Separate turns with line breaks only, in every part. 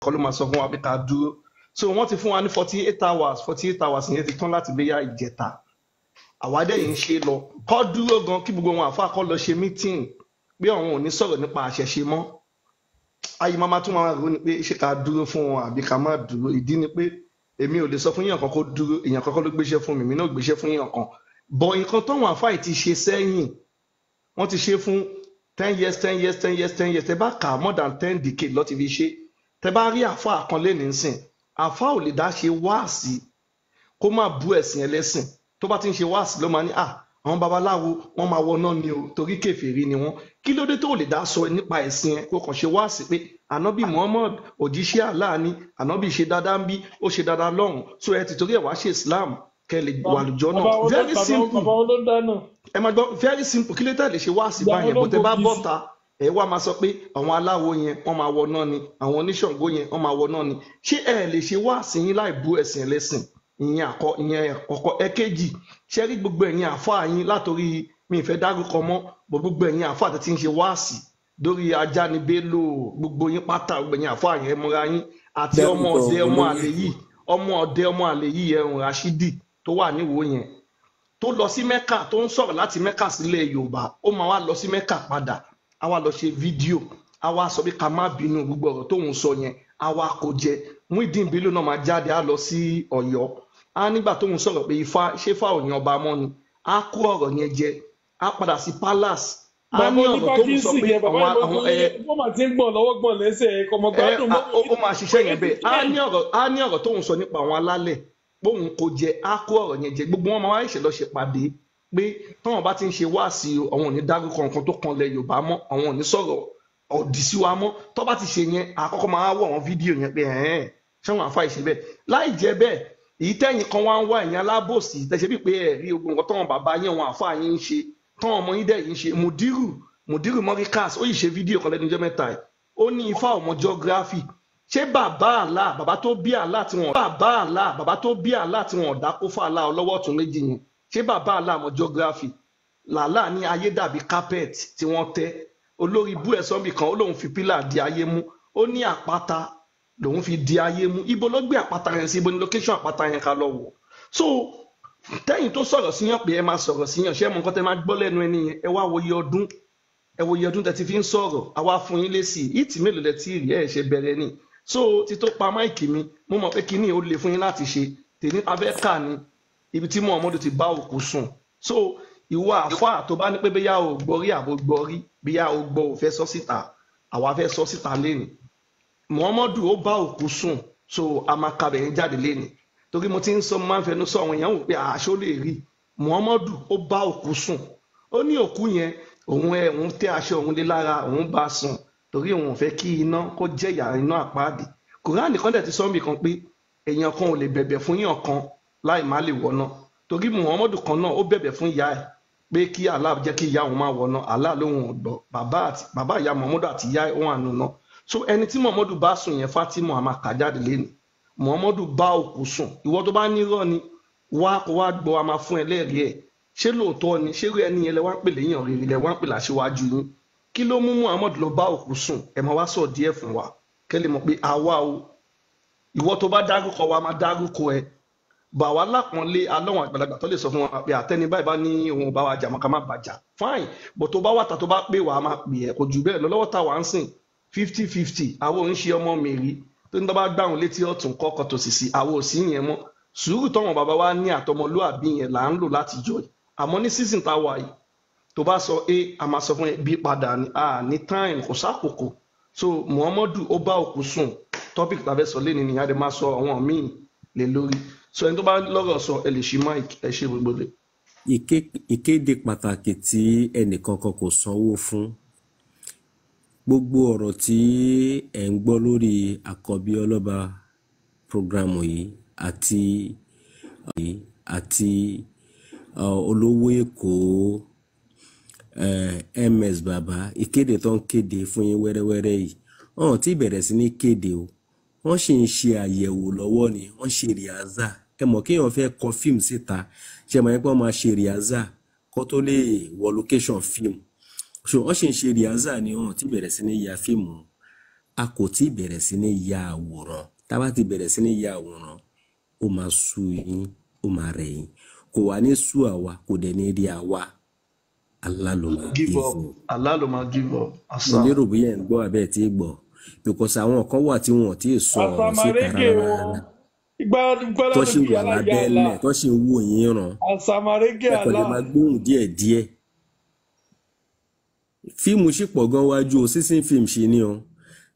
Kọ́ ló máa sọ fún wa pé ká dúró. So wọ́n ti fún wa ní 48 hours. 48 hours yẹn ti tán láti gbéyà ìjẹta. Àwa dẹ̀ yìí ń ṣe lọ. Kọ́ dúró gan, kí gbogbo wọn àfa kọ́ lọ ṣe meeting pé àwọn ò ní sọ̀rọ̀ nípa àṣẹṣe mọ́. Ayé máa tún máa rò ní pé ṣé ká dúró fún wọn àbí ká má dúró. Ìdí ni pé èmi ò lè sọ fún yàn kan kó dúró. Èèyàn kankan ló gbéṣẹ́ fún mi, èmi náà gbéṣẹ́ fún yàn kan bọ̀. Nǹkan táwọn àfáà yìí ti ṣe sẹ́yìn, wọ́n ti ṣe fún 10 years, 10 years, 10 years, 10 years. Tẹ bá kà, more than 10 decades ló ti fi ṣe. Tẹ bá rí àfáà kan lé nísìn, àfáà ò lè dá ṣe wáàsí kó má bú ẹ̀sìn ẹlẹ́sìn. Tó bá ti ń ṣe wáàsí ló máa ní, "Ah, àwọn babaláwo, wọ́n máa wọná ni o, torí kèfèrí ni wọ́n." Kí ló dé tó lè dá sọ nípa ẹ̀sìn ẹ, kó kàn ṣe wáàsí pé Ànábì Muhammad, òjíṣẹ́ Allah ni, Ànábì ṣe dáadáa ń bí, ó ṣe dáadáa lọ́hùn, so ẹ ti torí ẹ̀ wá ṣe Islam kẹ́ lè wà lùjọ́ náà?
Bàbá wo ló
Very
bàbá
simple.
Bàbá wo ló ń dáná?
Ẹ máa gbọ́, very simple. Kí ló tẹ̀ lè ṣe wáàsí
Ìgbà wo
báyẹn
ló
bó tẹ bá
gbòógì sí?
bọ́ta, ẹ wá máa sọ pé àwọn aláwo yẹn, wọ́n máa wọ náà ni, àwọn oníṣàngó yẹn, wọ́n máa wọ náà ni. Ṣé ẹ lè ṣe wáàsí yín láì bú ẹ̀sìn ẹlẹ́sìn? Ìyẹn àkọ́, ìyẹn àkọ́kọ́. Ẹ̀kejì, ṣé rí gbogbo ẹ̀yin àfáà yín látòrí, mi ì fẹ́ dárúkọ mọ́ bọ̀, gbogbo ẹ̀yin àfáà tó ti ń ṣe wáàsí lórí Ajani Bello, gbogbo yín pátá, gbogbo ẹ̀yin àfáà yẹn, múra yín àti ọmọ
Dárúkọ
ọ̀dẹ ọmọ
olówó
àlè
Èkó.
yìí, ọmọ ọ̀dẹ ọmọ àlè yìí, ẹ̀hún Rashidi tó wà níwò yẹn, tó lọ sí Mẹ́kà, tó ń sọ̀rọ̀ láti Mẹ́kà sílẹ̀ Yorùbá, ó máa wá lọ sí Mẹ́kà padà, á wá lọ ṣe fídíò, á wá sọ pé ká má bínú, gbogbo ọ̀rọ̀ tóun sọ yẹn, á wá kó jẹ. Muideen Bello náà máa jáde, á lọ sí Ọ̀yọ́, á nígbà tóun sọ̀rọ̀ pé Ifá, ṣé Ifá ò yan ọba mọ́ ni, á kó ọ̀rọ̀ yẹn jẹ, á padà sí palace, á
Bàbá
ní ọ̀rọ̀ tóun sọ
onípákínsì
pé
yẹn, bàbá
àwọn
yìí
àwọn ẹ
wọ́n máa ti ń gbọ̀n lọ́wọ́, gbọ̀n lẹ́sẹ̀, kọmọ
ẹ
gbádùn mọ́.
Ó máa ṣiṣẹ́ yẹn bẹ́ẹ̀. Á ní ọ̀rọ̀ tóun sọ nípa àwọn alálẹ̀ bóun kò jẹ, á kó ọ̀rọ̀ yẹn jẹ. Gbogbo wọn máa wá ìṣẹ̀lọ ṣèpàdé pé táwọn bá ti ń ṣe wáàsí o, àwọn ò ní dárúkọ nǹkan tó kan lẹ Yorùbá mọ́, àwọn ò ní sọ̀rọ̀ òdì sí wa mọ́. Tó bá ti ṣe yẹn, àkọ́kọ́ máa wọ àwọn fídíò yẹn pé ẹ̀hẹ́n, ṣé wọn àfa ìṣe bẹ́ẹ̀ láì jẹ́ bẹ́ẹ̀. Èyí tẹ́yìn kan wá ń wá, ẹ̀yìn alábòsí, tẹ̀sẹ̀ bíi pé ẹ̀ rí ogun nǹkan táwọn bàbá yín, àwọn àfa yín ń ṣe, táwọn ọmọ yín dẹ̀ yín ṣe. Mùdírù Mọ́ríkàs, ó yìí ṣe fídíò kan lẹ́nu ọjọ́ mẹ́ta ẹ̀, ó ní Ifá ọmọ geography. Ṣé bàbá àlá, bàbá tó bí àlá tí wọn, bàbá àlá, bàbá tó bí àlá tí wọn ọ̀dà kó fún àlá ọlọ́wọ́ ọ̀tún méjì yẹn, ṣé bàbá àlá mọ geography? Làlá ní ayé dàbí carpet tí wọ́n tẹ́. Olórí bú ẹ̀ sọ́nbì kan, ó lóun fi pillar di ayé mú, ó ní àpáta lòun fi di ayé mú. Ibo ló gbé àpáta yẹn sí? Ibo ní location àpáta yẹn ká lọ wò? So tẹ́yìn tó sọ̀rọ̀ síyàn pé ẹ máa sọ̀rọ̀ síyàn, ṣé ẹ mọ nǹkan tẹ́ máa gbọ́ lẹ́nu ẹni yẹn? Ẹ wá wo iye ọdún, ẹ wo iye ọdún tẹ́ ti fi ń sọ̀rọ̀. Àwa fún yín lésì ìtì mélòó lẹ tí rí ẹ ṣe bẹ̀rẹ̀ ni. So ti tó pa mic mi, mo mọ̀ pé kíní ó le fún yín láti ṣe tèmi. Abẹ́ kà ní ibi tí Muhammadu ti bá òkú sùn. So ìwọ àfáà tó bá ní pé bóyá o gbọ́ rí àbò gbọ́ rí, bóyá o gbọ́, ò fẹ́ sọ síta, àwa fẹ́ sọ síta lénìí. Muhammadu ó bá òkú sùn. So a máa kabẹ̀ yẹn jáde lénìí, torí mo ti ń sọ, mo máa ń fẹnu sọ, àwọn èèyàn wò pé àṣọ lè rí. Muhammadu ó bá òkú sùn. Ó ní òkú yẹn, òun ẹ òun tẹ́ aṣọ òun lé lára, òun bá sùn torí òun ò fẹ́ kí iná kó jẹ̀yà iná àpáàdì. Kùránì kan dẹ̀ ti sọ́nbì kan pé èèyàn kan ò lè bẹ̀bẹ̀ fún yàn kan láì má lè wọ̀nà, torí Muhammadu kan náà ó bẹ̀bẹ̀ fún ìyá ẹ̀ pé kí Allah jẹ́ kí ìyá òun má wọ̀nà. Allah lóhun ò gbọ́. Bàbá àti bàbá ìyá Muhammadu àti ìyá ẹ̀ wọ́n àánú náà. So ẹni tí Muhammadu bá sùn yẹn, Fatima, àmà kà jáde lẹ́nu. Muhammadu bá òkú sùn. Ìwọ tó bá nírọ́ ni, wá kó wá gbọ́, a máa fún ẹ lẹ́rìí ẹ̀. Ṣé lóòótọ́ ni? Ṣé irú ẹni yẹn lẹ wá ń pè léyàn rere, lẹ wá ń pè láṣíwájú yín? Kí ló mú Muhammadu lọ bá òkú sùn? Ẹ máa wá sọ díẹ̀ fún wa kẹ́ lè mọ̀ pé àwa o. Ìwọ tó bá dárúkọ wa, máa dárúkọ ẹ bà wá lápọ̀nlé alọ́wọ̀n àgbàlagbà tó lè sọ fún wa pé àtẹni báyìí bá ní òun bá wa jà mọ́, ká má bàjá, fine. But tó bá wà ta, tó bá pè wá, a máa pè ẹ́. Kò jù bẹ́ẹ̀ lọ. Lọ́wọ́ tá wà ń sìn 50-50, àwọn ò ń ṣe ọmọ mèrí tó ní tó bá gbà wọn létí ọ̀tún kọ́kọ́ tó sì sí. Àwọn ò sí yẹn mọ́. Sùúrù tọ́wọ̀n bàbá wa ní àtọmọlúàbí yẹn là ń lò láti jọ yìí. Àmọ́ ní season tá a wà yìí, tó bá sọ a, a máa sọ fún ẹ bí padà ní a ní time, kò sákòókò. So Muhammadu ó bá òkú sùn, topic tàbí sọ lé ní nìyá dé, máa sọ àwọn míì lé lórí. So ẹni tó bá lọ́rọ̀ sọ, ẹ lè ṣí mic. Ẹ ṣe gbogbo lè.
Ìkéde pàtàkì tí ẹnìkankan kò sanwó fún. Gbogbo ọ̀rọ̀ tí ẹ̀ ń gbọ́ lórí Àkọ́bí Ọlọ́ba program yìí àti Olówó Èkó, Ms Baba, ìkéde tó ń kéde fún yín wẹ́rẹ́wẹ́rẹ́ yìí, wọn ò tí ì bẹ̀rẹ̀ sí ní kéde o. Wọ́n sì ń ṣe àyẹ̀wò lọ́wọ́ ni, wọ́n ṣe rehearsal. Ẹ mọ̀ kéèyàn fẹ́ kọ fíìmù síta, ṣe mọ̀ pé wọ́n máa ṣe rehearsal kó tó lè wọ location fíìmù? So wọ́n sì ń ṣe rehearsal ni, wọn ò tí ì bẹ̀rẹ̀ sí ní ya fíìmù. A kò tí ì bẹ̀rẹ̀ sí ní ya àwòrán. Tá a bá ti bẹ̀rẹ̀ sí ní ya àwòrán, ó máa sú yín, ó máa rẹ̀ yín, kò wá ní sú àwa, kò dẹ̀ ní rí àwa. Allah ló máa
give
give
up
up.
Allah ló máa give up
Mo
àṣà.
lérò bóyá ẹ̀ ń gbọ́ abẹ́ tí ì gbọ́, because àwọn kan wà tí wọn ò tí ì sọ ọ̀rọ̀ síta
Àsàmàrégè
rárá
wọn.
rárá,
Ìgbà
tó
lánàá
ṣì
bí
wà
aláya àlá.
lábẹ́lẹ̀, tó ṣì ń wò yín ràn.
Àsàmàrégè
Ẹ kàn lè
àlá.
máa gbóhùn díẹ̀díẹ̀. Fíìmù sì pọ̀ gan wájú o, sísìn fíìmù ṣì ni o.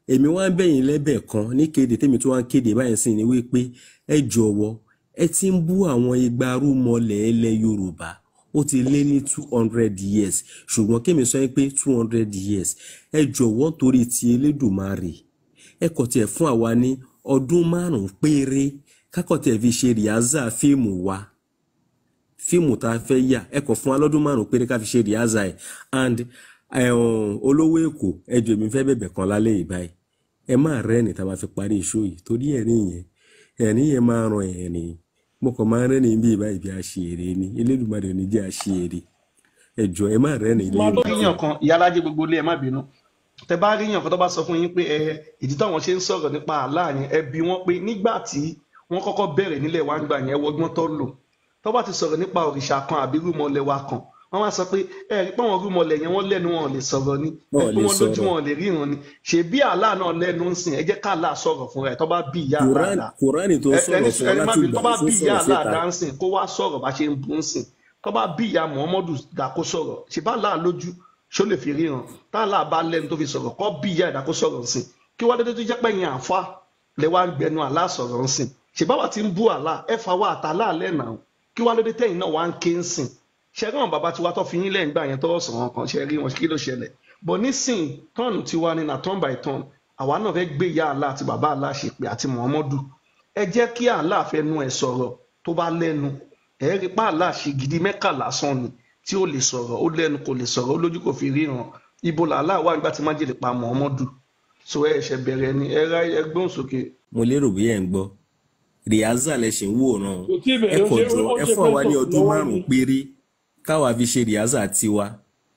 Èmi wá ń bẹ̀yìn lẹ́bẹ̀ kan ní kéde tèmi tó wá ń kéde báyìí sí ni wípé ẹ jọ̀wọ́, ẹ ti ń bú àwọn igba rúmọlẹ̀ ilẹ̀ Yorùbá, ó ti lé ní 200 years, ṣùgbọ́n kémi sọ pé 200 years, ẹ jọ̀wọ́ torí ti Elédùmarè, ẹ kàn tiẹ̀ fún àwa ní ọdún 5 péré kákọ̀ tiẹ̀ fi ṣe rìhásà fíìmù wa, fíìmù tá a fẹ́ yà. Ẹ kàn fún wa lọ́dún 5 péré ká fi ṣe rìhásà ẹ̀. And olówó Èkó, ẹ jọ̀ọ́ èmi fẹ́ bẹ̀bẹ̀ kan lálẹ́ yìí báyìí, ẹ má rẹ́rìn tá a máa fi parí iṣó yìí, torí ẹ̀rín yẹn, ẹ̀rín yẹn máa ran ẹ̀rín. Mo kàn máa ń rẹ́rìn bí báyìí bí aṣèré ni. Elédùmarè ò ní jẹ́ aṣèré. Ẹ jọ̀ọ́ ẹ má rẹ́rìn
Máa
lẹ́yìn
tó
ríyàn kan ìyálájẹ gbogbo ilé, ẹ má bínú. Tẹ bá ríyàn kan tó bá sọ fún yín pé ẹ ìdí táwọn ṣe ń sọ̀rọ̀ nípa Allah yẹn, ẹ bi wọ́n pé nígbà tí wọ́n kọ́kọ́ bẹ̀rẹ̀ nílẹ̀ wa ń gbà yẹn, wọgbọ́n tó lò. Tó bá ti sọ̀rọ̀ nípa òrìṣà kan àbí rúmọlẹ̀ wa kan, wọ́n wá sọ pé ẹ rí pé àwọn rúmọlẹ̀ yẹn wọ́n lẹ́nu, wọn ò lè sọ̀rọ̀ ni, ẹ
wọn ò
pé
lè
wọ́n lójú,
sọ̀rọ̀.
wọn ò lè ríran ni. Ṣebí Allah náà lẹ́nu ń sìn, ẹ jẹ́ ká Allah sọ̀rọ̀ fúnra ẹ̀. Tó bá bí ìyá Allah dá,
Kùránì tó ń
ẹni
sọ̀rọ̀ fún wa
ẹni má
láti
bínú,
ìgbà
tó bá
yìí tó
bí ìyá
sọ̀rọ̀
Allah
síta.
dá ń sìn, kó wá sọ̀rọ̀ bá ṣe ń bú ń sìn. Tó bá bí ìyá Muhammadu dá kó sọ̀rọ̀, ṣe bá Allah lójú, ṣó lè fi ríran? Tá Allah bá lẹ́nu tó fi sọ̀rọ̀, kó bí ìyá ẹ̀dá kó sọ̀rọ̀ ń sìn. Kí wá dédé tó jẹ́ pé yẹn àfa lẹ wá ń gbẹnu Allah sọ̀rọ̀ ń sìn? Ṣe báwa ti ń bú Allah, ẹ fa wa àtàlá lẹ́nà o. Kí wá lóde tẹ́yìn náà wá ń ké ń sìn? Ṣe rí àwọn bàbá tiwa tó fi yín lẹ́yìn gbà yẹn tọwọ́ sọ̀rọ̀ kan, ṣe rí wọn, kí ló ṣẹlẹ̀? But nísìn tọ́ọ̀nù tiwa ni na turn by turn. Àwa náà fẹ́ gbé ìyá Allah àti bàbá Allah ṣèpè àti Muhammadu. Ẹ jẹ́ kí Allah fẹnu ẹ̀ sọ̀rọ̀ tó bá lẹ́nu. Ẹ rí pa Allah ṣe gidi mẹ́kà lásán ni tí ó lè sọ̀rọ̀, ó lẹ́nu kò lè sọ̀rọ̀, ó lójú kò fi ríran. Ibo làálàá wà nígbà tí májèlé pa Muhammadu? So ẹ ṣẹ̀ bẹ̀rẹ̀ ni, ẹ ra ẹgbọ́n sókè.
Mo lérò bóyá ẹ̀ ń gbọ́, rìhásà lẹ ṣì ń wòran o.
Kò tí ì
Ẹ
bẹ̀rẹ̀, ó
kàn
ṣe
jọ
ó
ẹ
ṣe
fún àwa ní
fẹ́ sọ̀rọ̀
ọdún
lọ́wọ́
5
ni.
péré káwa fi ṣe rìhásà tiwa.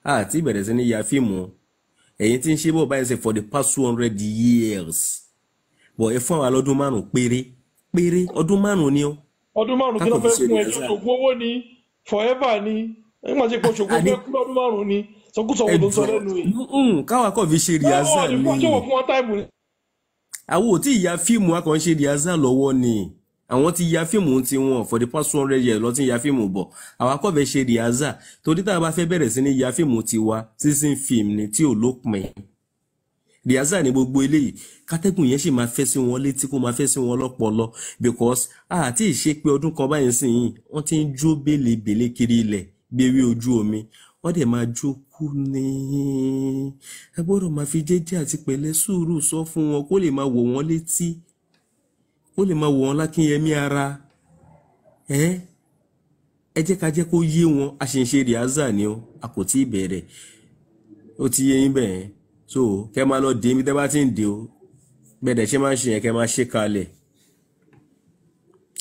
Àti ìbẹ̀rẹ̀ sí ní ya fíìmù o. Ẹ̀yin tí ń ṣe bọ̀ báyìí ṣe for the past 200 years, but ẹ fún àwa lọ́dún 5 péré péré, ọdún 5 ni ó
Ọdún 5 kí ló
kákò fi
fẹ́
ṣe
fún ẹ?
rìhásà.
Ṣògùn owó ni, forever ni. Nígbà tí kò ṣògùn
Àní
fẹ́ kú lọ́dún 5 ni, sọkúsọ
ẹ
wo ló ń sọ
jọ
lẹ́nu yìí?
káwa kàn fi ṣe rìhásà
Báwo ni fún
ni.
ṣé wọ́n fún wọn táìmù ni?
Àwọn ò tí ì ya fíìmù, a kàn ń ṣe rìhásà lọ́wọ́ ni. Àwọn ti ya fíìmù ti wọn for the past 200 years lọ ti ń ya fíìmù bọ̀. Àwa kàn fẹ́ ṣe rìhásà torí tá a bá fẹ́ bẹ̀rẹ̀ sí ní ya fíìmù tiwa, season film ni tí ò lópin. Rìhásà ní gbogbo eléyìí, kátẹ́gùn yẹn sì máa fẹ́ sí wọn létí, kó máa fẹ́ sí wọn lọ́pọlọ, because àti ìṣe pé ọdún kan báyìí sì yìí wọ́n ti ń jó bèlèbèlè kiri ilẹ̀ bí ewé ojú omi, wọ́n dẹ̀ máa jó kú ní. Ẹ gbọ́dọ̀ máa fi jẹ́jẹ́ àti pẹ̀lẹ́ sùúrù sọ fún wọn kó lè máa wọ̀ wọ́n létí, kó lè máa wọ̀ wọ́n lákínyẹmí ara. Ẹ ẹ jẹ́ ká jẹ́ kó yé wọn, a ṣì ń ṣe rìhásà ni o, a kò tí ì bẹ̀rẹ̀. Ó ti yé yín bẹ́ẹ̀. So kẹ́ máa lọ dé ibi tẹ́ bá ti ń dé o, bẹ́ẹ̀ dẹ̀ ṣe máa ń ṣe yẹn, kẹ́ máa ṣe kalẹ̀.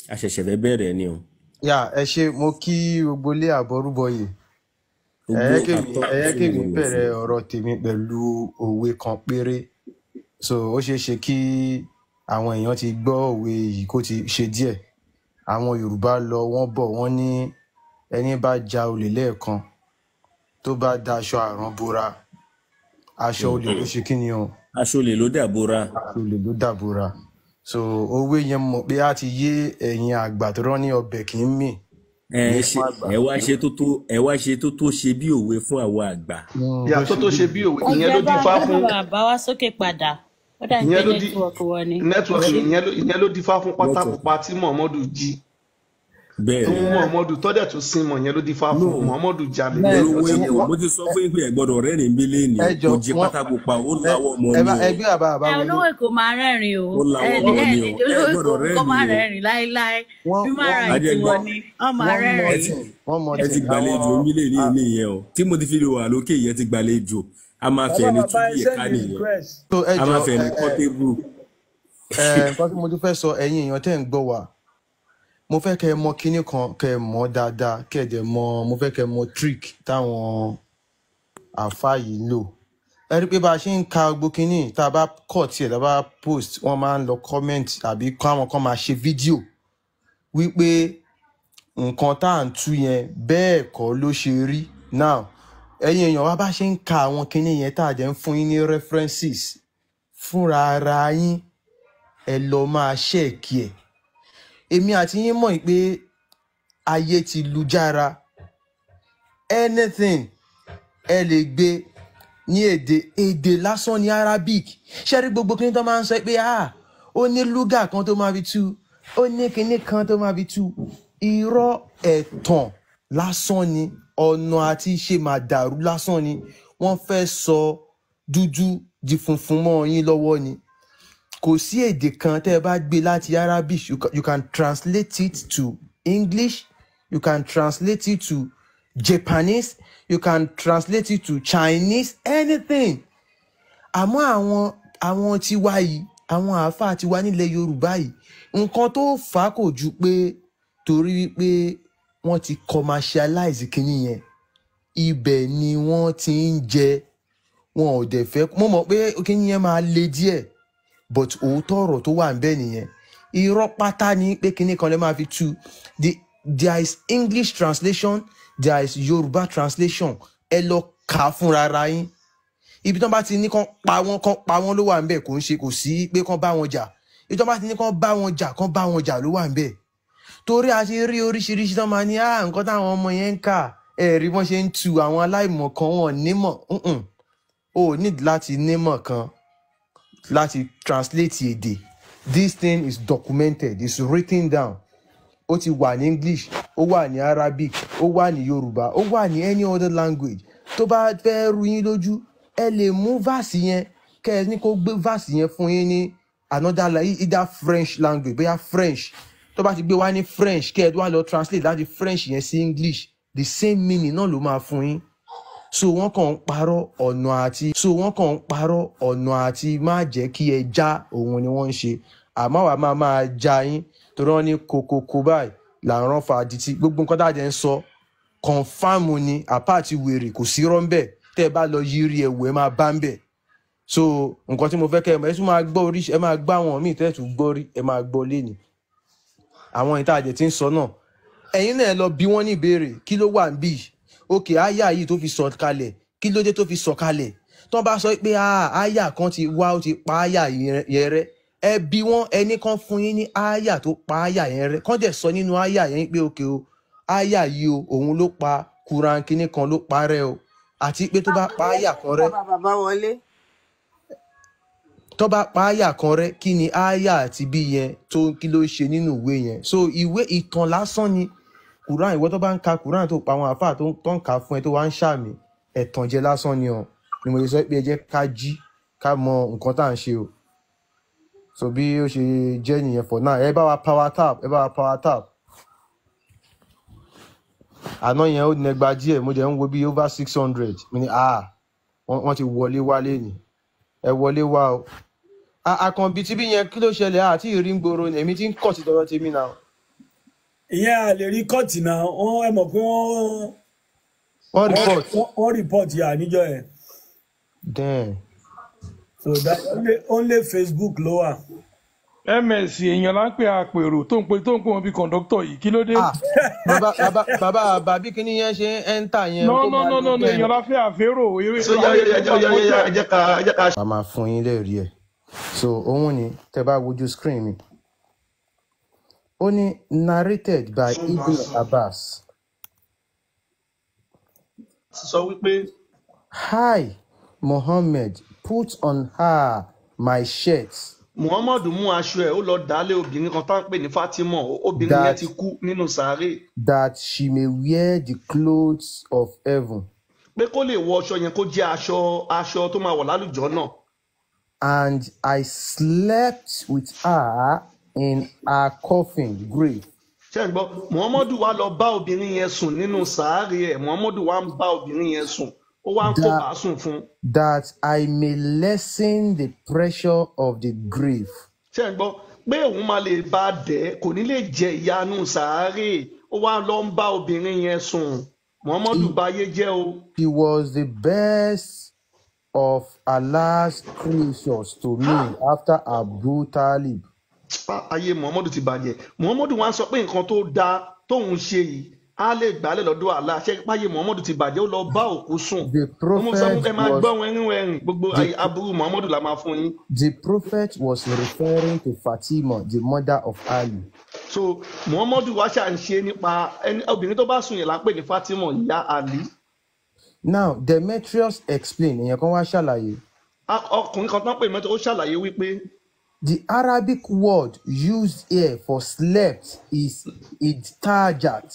A ṣẹ̀ṣẹ̀ fẹ́ bẹ̀rẹ̀ ni o.
Yà, ẹ ṣe, mo kí gbogbo ilé àbọrúbọyè.
Gbogbo
Ẹ yẹ
àtọ́
kémi bẹ̀rẹ̀ ọ̀rọ̀ tèmi pẹ̀lú òwe kan péré. So ó ṣeé ṣe kí àwọn èèyàn ti gbọ́ òwe yìí kó ti ṣe díẹ̀. Àwọn Yorùbá lọ wọ́n bọ̀, wọ́n ní ẹni bá ja olè lẹ́ẹ̀kan tó bá daṣọ àrán bora, aṣọ olè ló ṣe kí ni o,
aṣọ olè ló dàbora.
Aṣọ olè ló dàbora. So òwe yẹn mọ̀ pé á ti yé ẹ̀yin àgbà tó rán ní ọbẹ̀ kì í mì
Ẹ
ní
ṣe
fún àgbà.
ẹ wá ṣe tó tó, ẹ wá ṣe tó tó ṣe bí òwe fún àwa àgbà.
Ìyá
Tó
tó
ṣe
tó
bí
ṣe bí òwe, ìyẹn
Ọjọ́
ló
bá
dífá
bá
fún
bàbá wa sókè padà. Ó dà pé
ìyẹn ló di
nẹ́tíwọ̀kì wọn ni.
nẹ́tíwọ̀kì, ìyẹn ló dífá fún
Network.
pátákópa tí Muhammadu jí
Bẹ́ẹ̀
tó
ni.
mú Muhammadu tọ́dẹ̀ tó sin mọ̀, ìyẹn ló dífá
No,
fún Muhammadu jalè
bẹ́ẹ̀
olówó
lọ́tí
Èkó,
wọ́n
mo ti sọ fún yín pé ẹ gbọ́dọ̀ rẹ́rìn bí léèní
ẹ
o,
jọ
kò jí
wọ́n
pátákópa, ó
ẹ
lawọ́ ọmọ
ẹ
ni
bá
o,
ẹ gbé bàbá bàbá
Ẹ
wọlé.
olówó Èkó máa rẹ́rìn o.
ó
Ẹ
lawọ́
ẹ
ọmọ ni
lè
o,
jẹ́
ẹ
olówó Èkó
gbọ́dọ̀
kó
rẹ́rìn
má
o.
rẹ́rìn láéláé.
Wọ́n
Human
wọ́n
right
Adégbọ́
wọn ni wọ́n máa
wọ́n mọ
ẹ
rẹ́rìn.
ti
wọ́n mọ
ẹ ti
tì
gbàlejò
àwọn
mílíọ̀nù
a-
nìyẹn o, tí mo ti fi lè wà lókè yẹn ti gbàlejò, a máa
Bàbá
fẹ́ ẹni
bàbá
tú
ẹ
bí ẹ̀ka
send me
nìyẹn,
request.
So ẹ
a
jọ
máa fẹ́
ẹ
ẹni kọ́
ẹ
tébù.
ẹ nǹkan tí mo tún fẹ́ sọ, ẹ̀yin èèyàn tẹ́ ń gbọ́ wa, mo fẹ́ kẹ́ ẹ mọ kinní kan, kẹ́ ẹ mọ̀ dáadáa, kẹ́ ẹ dẹ̀ mọ̀, mo fẹ́ kẹ́ ẹ mọ trick táwọn àáfàá yìí lò. Ẹ rí pé bá a ṣe ń ka gbogbo kínní, tá a bá kọ̀ tiẹ̀, tá a bá post, wọ́n máa ń lọ comment àbí káwọn kan máa ṣe fídíò wípé nǹkan tá à ń tú yẹn bẹ́ẹ̀ kọ́ ló ṣe rí. Now ẹ̀yin èèyàn wa, bá ṣe ń ka àwọn kinní yẹn tá a jẹ́ ń fún yín ní references fúnra ara yín, ẹ lọ máa ṣẹ́ẹ̀kì ẹ̀. Èmi àti yín mọ̀ pé ayé ti lu jára, anything ẹ lè gbé ní èdè lásán ní Arabic. Ṣé rí gbogbo kinní tó máa ń sọ pé ah, ó ní lúgà kan tó máa fi tú, ó ní kinní kan tó máa fi tú, irọ́ ẹ̀tàn lásán ni, ọ̀nà àti ṣe máa dàrú lásán ni. Wọ́n fẹ́ sọ dúdú di funfun mọ́ yín lọ́wọ́ ni. Kò sí èdè kan tẹ́ ẹ bá gbé láti Arabic, you can translate it to English, you can translate it to Japanese, you can translate it to Chinese, anything. Àmọ́ àwọn tiwa yìí, àwọn àáfàá tiwa nílẹ̀ Yorùbá yìí, nǹkan tó fà á kò ju pé torí wípé wọ́n ti commercialize kinní yẹn, ibẹ̀ ni wọ́n ti ń jẹ, wọn ò dẹ̀ fẹ́. Mo mọ̀ pé kinní yẹn máa le díẹ̀, but òótọ́ ọ̀rọ̀ tó wà níbẹ̀ nìyẹn. Irọ́ pátá ni pé kinní kan lè máa fi tú. There is English translation, there is Yorùbá translation. Ẹ lọ kà á fúnra ara yín. Ibi tí wọ́n bá ti ní kán pa wọ́n, kán pa wọ́n ló wà níbẹ̀. Kò ń ṣe kò sí pé kán bá wọn jà. Ibi tí wọ́n bá ti ní kán bá wọn jà, kán bá wọn jà ló wà níbẹ̀. Torí a ti rí oríṣiríṣi tán máa ní, ah, nǹkan táwọn ọmọ yẹn ń kà, ẹ rí bọ́n ṣe ń tu àwọn aláìmọ̀ kan, wọn nímọ̀. O ò need láti nímọ̀ kan láti translate èdè. This thing is documented, it's written down. Ó ti wà ní English, ó wà ní Arabic, ó wà ní Yorùbá, ó wà ní any other language. Tó bá fẹ́ rú yín lójú, ẹ lè mú verse yẹn, kẹ́ ẹ ní kó gbé verse yẹn fún yín ní another either French language, bóyá French. Tó bá ti gbé wá ní French, kẹ́ ẹ wá lọ translate láti French yẹn sí English, the same meaning náà ló máa fún yín. So wọ́n kàn ń parọ́ ọ̀nà àti má jẹ́ kí ẹ já òun ni wọ́n ń ṣe. Àmọ́ àwa máa máa já yín, torí wọ́n ní kokoko báyìí là ń rán fa adití. Gbogbo nǹkan tá a jẹ́ ń sọ confam ni, àpá àti wèrè kò sí rọ́ńbẹ̀. Tẹ́ ẹ bá lọ yiri ẹ̀wù, ẹ máa bá ń bẹ̀. So nǹkan tí mo fẹ́ kẹ́ ẹ mọ̀, ẹ tún máa gbọ́ oríṣi, ẹ máa gbọ́ àwọn míì tẹ́ ẹ tún gbọ́ rí, ẹ máa gbọ́ lénìí. Àwọn ìta àjẹ tí ń sọ náà, ẹ̀yin náà ẹ lọ bí wọ́n ní ìbéèrè, kí ló wà níbí? Òkè àyà yìí tó fi sọ kalẹ̀, kí ló dé tó fi sọ kalẹ̀? Tó bá sọ pé ah, àyà kan ti wá, ó ti pa àyà yẹn rẹ́, ẹ bí wọ́n, ẹni kan fún yín ní àyà tó pa àyà yẹn rẹ́, kán dẹ̀ sọ nínú àyà yẹn pé òkè o, àyà yìí o, òun ló pa Quran kinní kan ló parẹ́ o. Àti pé tó bá pa àyà kan rẹ́,
Bàbá bàbá wọlé.
Tó bá pa àyà kan rẹ́, kí ni àyà àti bí yẹn tó, kí ló ṣe nínú ìwé yẹn? So ìwé ìtàn lásán ni Quran. Ìwọ tó bá ń ka Quran, tó pa àwọn àáfàá tó ń kà á fún ẹ, tó wá ń ṣàmì, ẹ̀tànjẹ lásán ni ọ ni. Mo lè sọ pé ẹ jẹ́ ká jí, ká mọ nǹkan tá à ń ṣe o. So bí ó ṣe jẹ́ nìyẹn for now. Ẹ bá wa power tap, ẹ bá wa power tap. Àná yẹn ó nẹgba díẹ̀, mo dẹ̀ ń wo bí over 600. Mo ní ah, wọ́n ti wọlé wálé ni. Ẹ wọlé wá o. Àkànbí tí bí yẹn, kí ló ṣẹlẹ̀? Àti ìrí ń gbòòrò ni èmi ti ń kọ̀ sí tọrọ tèmi náà.
Ìyẹn a lè rí kọ́ọ̀tì náà. Wọ́n, ẹ mọ̀ pé wọ́n
wọ́n
wọ́n
report.
Wọ́n report yà níjọ́ yẹn.
Damn.
So that only Facebook ló wà.
Ms èèyàn là ń pè àpèrò tó ń pè wọn bí kọ̀ǹdọ́tọ̀ yìí, kí ló dé?
Ah, bàbá bàbá bàbá bàbí, kíní yẹn ṣe ń ẹ́ńtà yẹn
no
kó
no
máa
no
lọ
no no
bẹ́ẹ̀.
Èèyàn la fẹ́ àférò eré
So yá
àwọn
yá
èèyàn
yá
tó
yá
bá
yá
kọjá.
yá, ẹ jẹ́ ká
A máa fún yín lẹ́rìí ẹ̀. So òun ni tẹ́ bá wojú screen mi, ó ní narrated by Ibn Abbas.
Sọ wípé
I, Muhammad, put on her my shirt
Muhammadu mú aṣọ ẹ̀, ó lọ dálé obìnrin kan tá ń pè ní Fatima. Obìnrin yẹn
that
ti kú nínú sàárè.
that she may wear the clothes of heaven.
Pé kó lè wọ aṣọ yẹn, kó jẹ́ aṣọ tó máa wọ̀ lálùjọ náà.
And I slept with her in her coffin grave.
Ṣé ń gbọ́? Muhammadu wá lọ bá obìnrin yẹn sùn nínú sàárè ẹ̀. Muhammadu wá ń bá obìnrin yẹn sùn, ó wá ń kó
that
bá sùn fún un.
That I may lessen the pressure of the grave.
Ṣé ń gbọ́? Pé òun máa lè bá a dẹ̀, kò ní lè jẹ ìyanu sàárè. Ó wá lọ ń bá obìnrin yẹn sùn. Muhammadu
He,
báyé jẹ́ o.
He was the best of Allah's creatures to
Ha!
me after Abu Talib.
Ayé Muhammadu ti bàjẹ́. Muhammadu wá ń sọ pé nǹkan tó dáa tóun ṣe yìí á lè gbálẹ̀ lọ́dọ̀ Allah. Ṣé páyé Muhammadu ti bàjẹ́, ó lọ bá òkú sùn.
The
Mo sọ fún
prophet
ẹ máa
was
gbọ́ wẹ́rin wẹ́rin gbogbo
the
aburú Muhammadu la máa fún yín.
the prophet was referring to Fatima, the mother of Ali.
So Muhammadu wá ṣà ń ṣe nípa ẹni obìnrin tó bá sùn yẹn là ń pè ní Fatima ìyá Ali.
Now, Demetrius explained, èèyàn kan wá ṣàlàyé.
Ọkùnrin kan tó ń pè mẹ́tọ́ ó ṣàlàyé wípé
The Arabic word used here for slept is idtajat,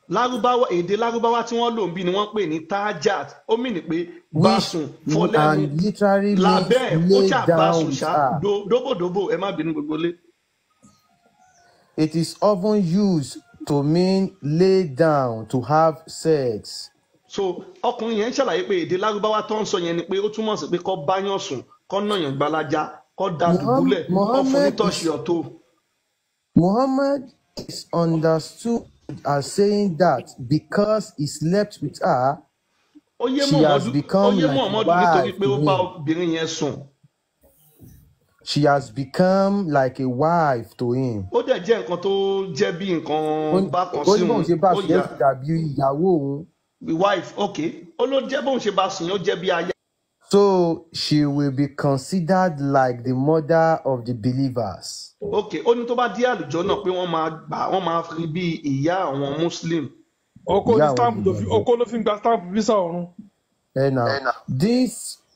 lárúbáwá, èdè lárúbáwá tí wọ́n lò ń bí ni wọ́n pè ní tajat. Ó mì ní pé bá
which
sùn fọ́ lẹ́nu
and literally means
lábẹ́ ẹ̀ ó
lay
ṣáà bá
down
sùn
with
ṣá
her.
dóbòdóbò. Ẹ má bínú gbogbo lé.
It is often used to mean lay down to have sex.
So ọkùnrin yẹn ń ṣàlàyé pé èdè lárúbáwá tó ń sọ yẹn ni pé ó túmọ̀ sí pé kó báyàn sùn, kó nàyàn gbalaja, kó da dùbúlẹ̀, kó fún ní
Muhammad
tọ́ṣì
is
ọ̀tọ̀.
Muhammad is understood as saying that because he slept with her,
Ó yé
she has
Muhammadu, ó
become
yé
like a
Muhammadu nítorí
wife
pé
to
ó bá
him.
obìnrin yẹn sùn.
She has become like a wife to him.
Ó dẹ̀ jẹ́ nǹkan tó jẹ́ bí
Ó
nǹkan
ní
bákan
ó
sí
ní bóun
òun.
ṣe bá
Ó
sùn yẹn
yà
ti dàbí ìyàwó òun.
wife, ok, ó ló jẹ́ bóun ṣe bá sùn yẹn ó jẹ́ bí aya.
So she will be considered like the mother of the believers.
Ok, ó ní tó bá dé àlùjọ náà pé wọ́n máa gbà, wọ́n máa fi bí ìyá àwọn muslim.
Oko
Ìyá
ní
àwọn
stamp tó fi
olùgbàgbọ́.
oko ló fi ń gba stamp visa ọ̀run.
Eh, now,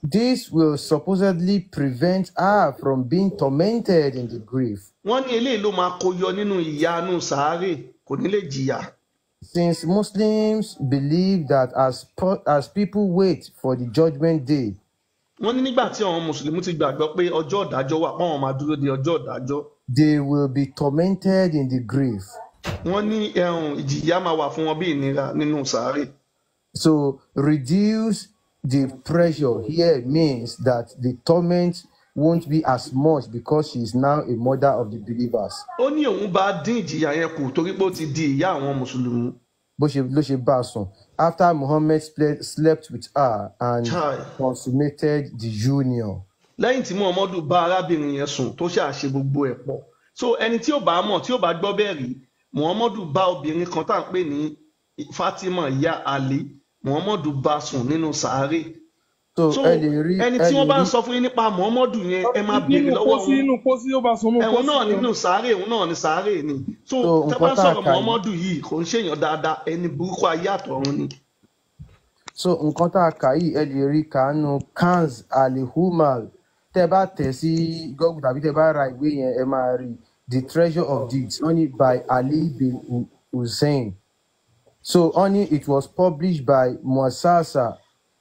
this will supposedly prevent her from being tormented in the grave.
Wọ́n ní eléyìí ló máa kó yọ nínú ìyanu sàárè, kò ní lè jìyà.
Since Muslims believe that as people wait for the judgment day,
Wọ́n ní nígbà tí àwọn mùsùlùmí ti gbàgbọ́ pé ọjọ́ ìdájọ́ wà, pọ́n máa dúró de ọjọ́ ìdájọ́.
they will be tormented in the grave.
Wọ́n ní ẹ̀hún ìjìyà máa wà fún wọn bí ìnira nínú sàárè.
So reduce the pressure here means that the torment won't be as much because she is now a mother of the believers.
Ó ní òun bá dín ìjìyà yẹn kù torí pé ó ti di ìyá àwọn mùsùlùmí.
Bó ṣe ló ṣe bá a sùn after Muhammad slept with her and
Chai.
consummated the union.
Lẹ́yìn tí Muhammadu bá arábìnrin yẹn sùn tó ṣáà ṣe gbogbo ẹ̀ pọ̀. So ẹni tí ò bá mọ̀, tí ò bá gbọ́ bẹ́ẹ̀ rí, Muhammadu bá obìnrin kan tá à ń pè ní Fatima ìyá Ali, Muhammadu bá sùn nínú sàárè.
So
So
ẹ lè rí
ẹni
ẹ
tí
lè
wọ́n bá ń
rí
sọ fún yín nípa Muhammadu yẹn, ẹ máa béèrè
Nínú
lọ́wọ́
pósí,
wọn.
nínú pósí, ó bá sùn nínú
Ẹ̀wọ̀n
pósí
náà
ni o.
nínú sàárè, òun náà ní sàárè ni. So
so
tá bá
nǹkan
ń
tá a
sọ̀rọ̀
kà yìí
Muhammadu yìí kò ń ṣèyàn dáadáa, ẹni burúkú ayé àtọ̀run ni.
So nǹkan tá a kà yìí ẹ lè rí kàánú Kanz Al-Humal. Tẹ bá tẹ̀ sí Google tàbí tẹ bá ra ìwé yẹn, ẹ máa rí The Treasure of Deeds, wọ́n ní by Ali bin Hussein. So wọ́n ní it was published by Muassasa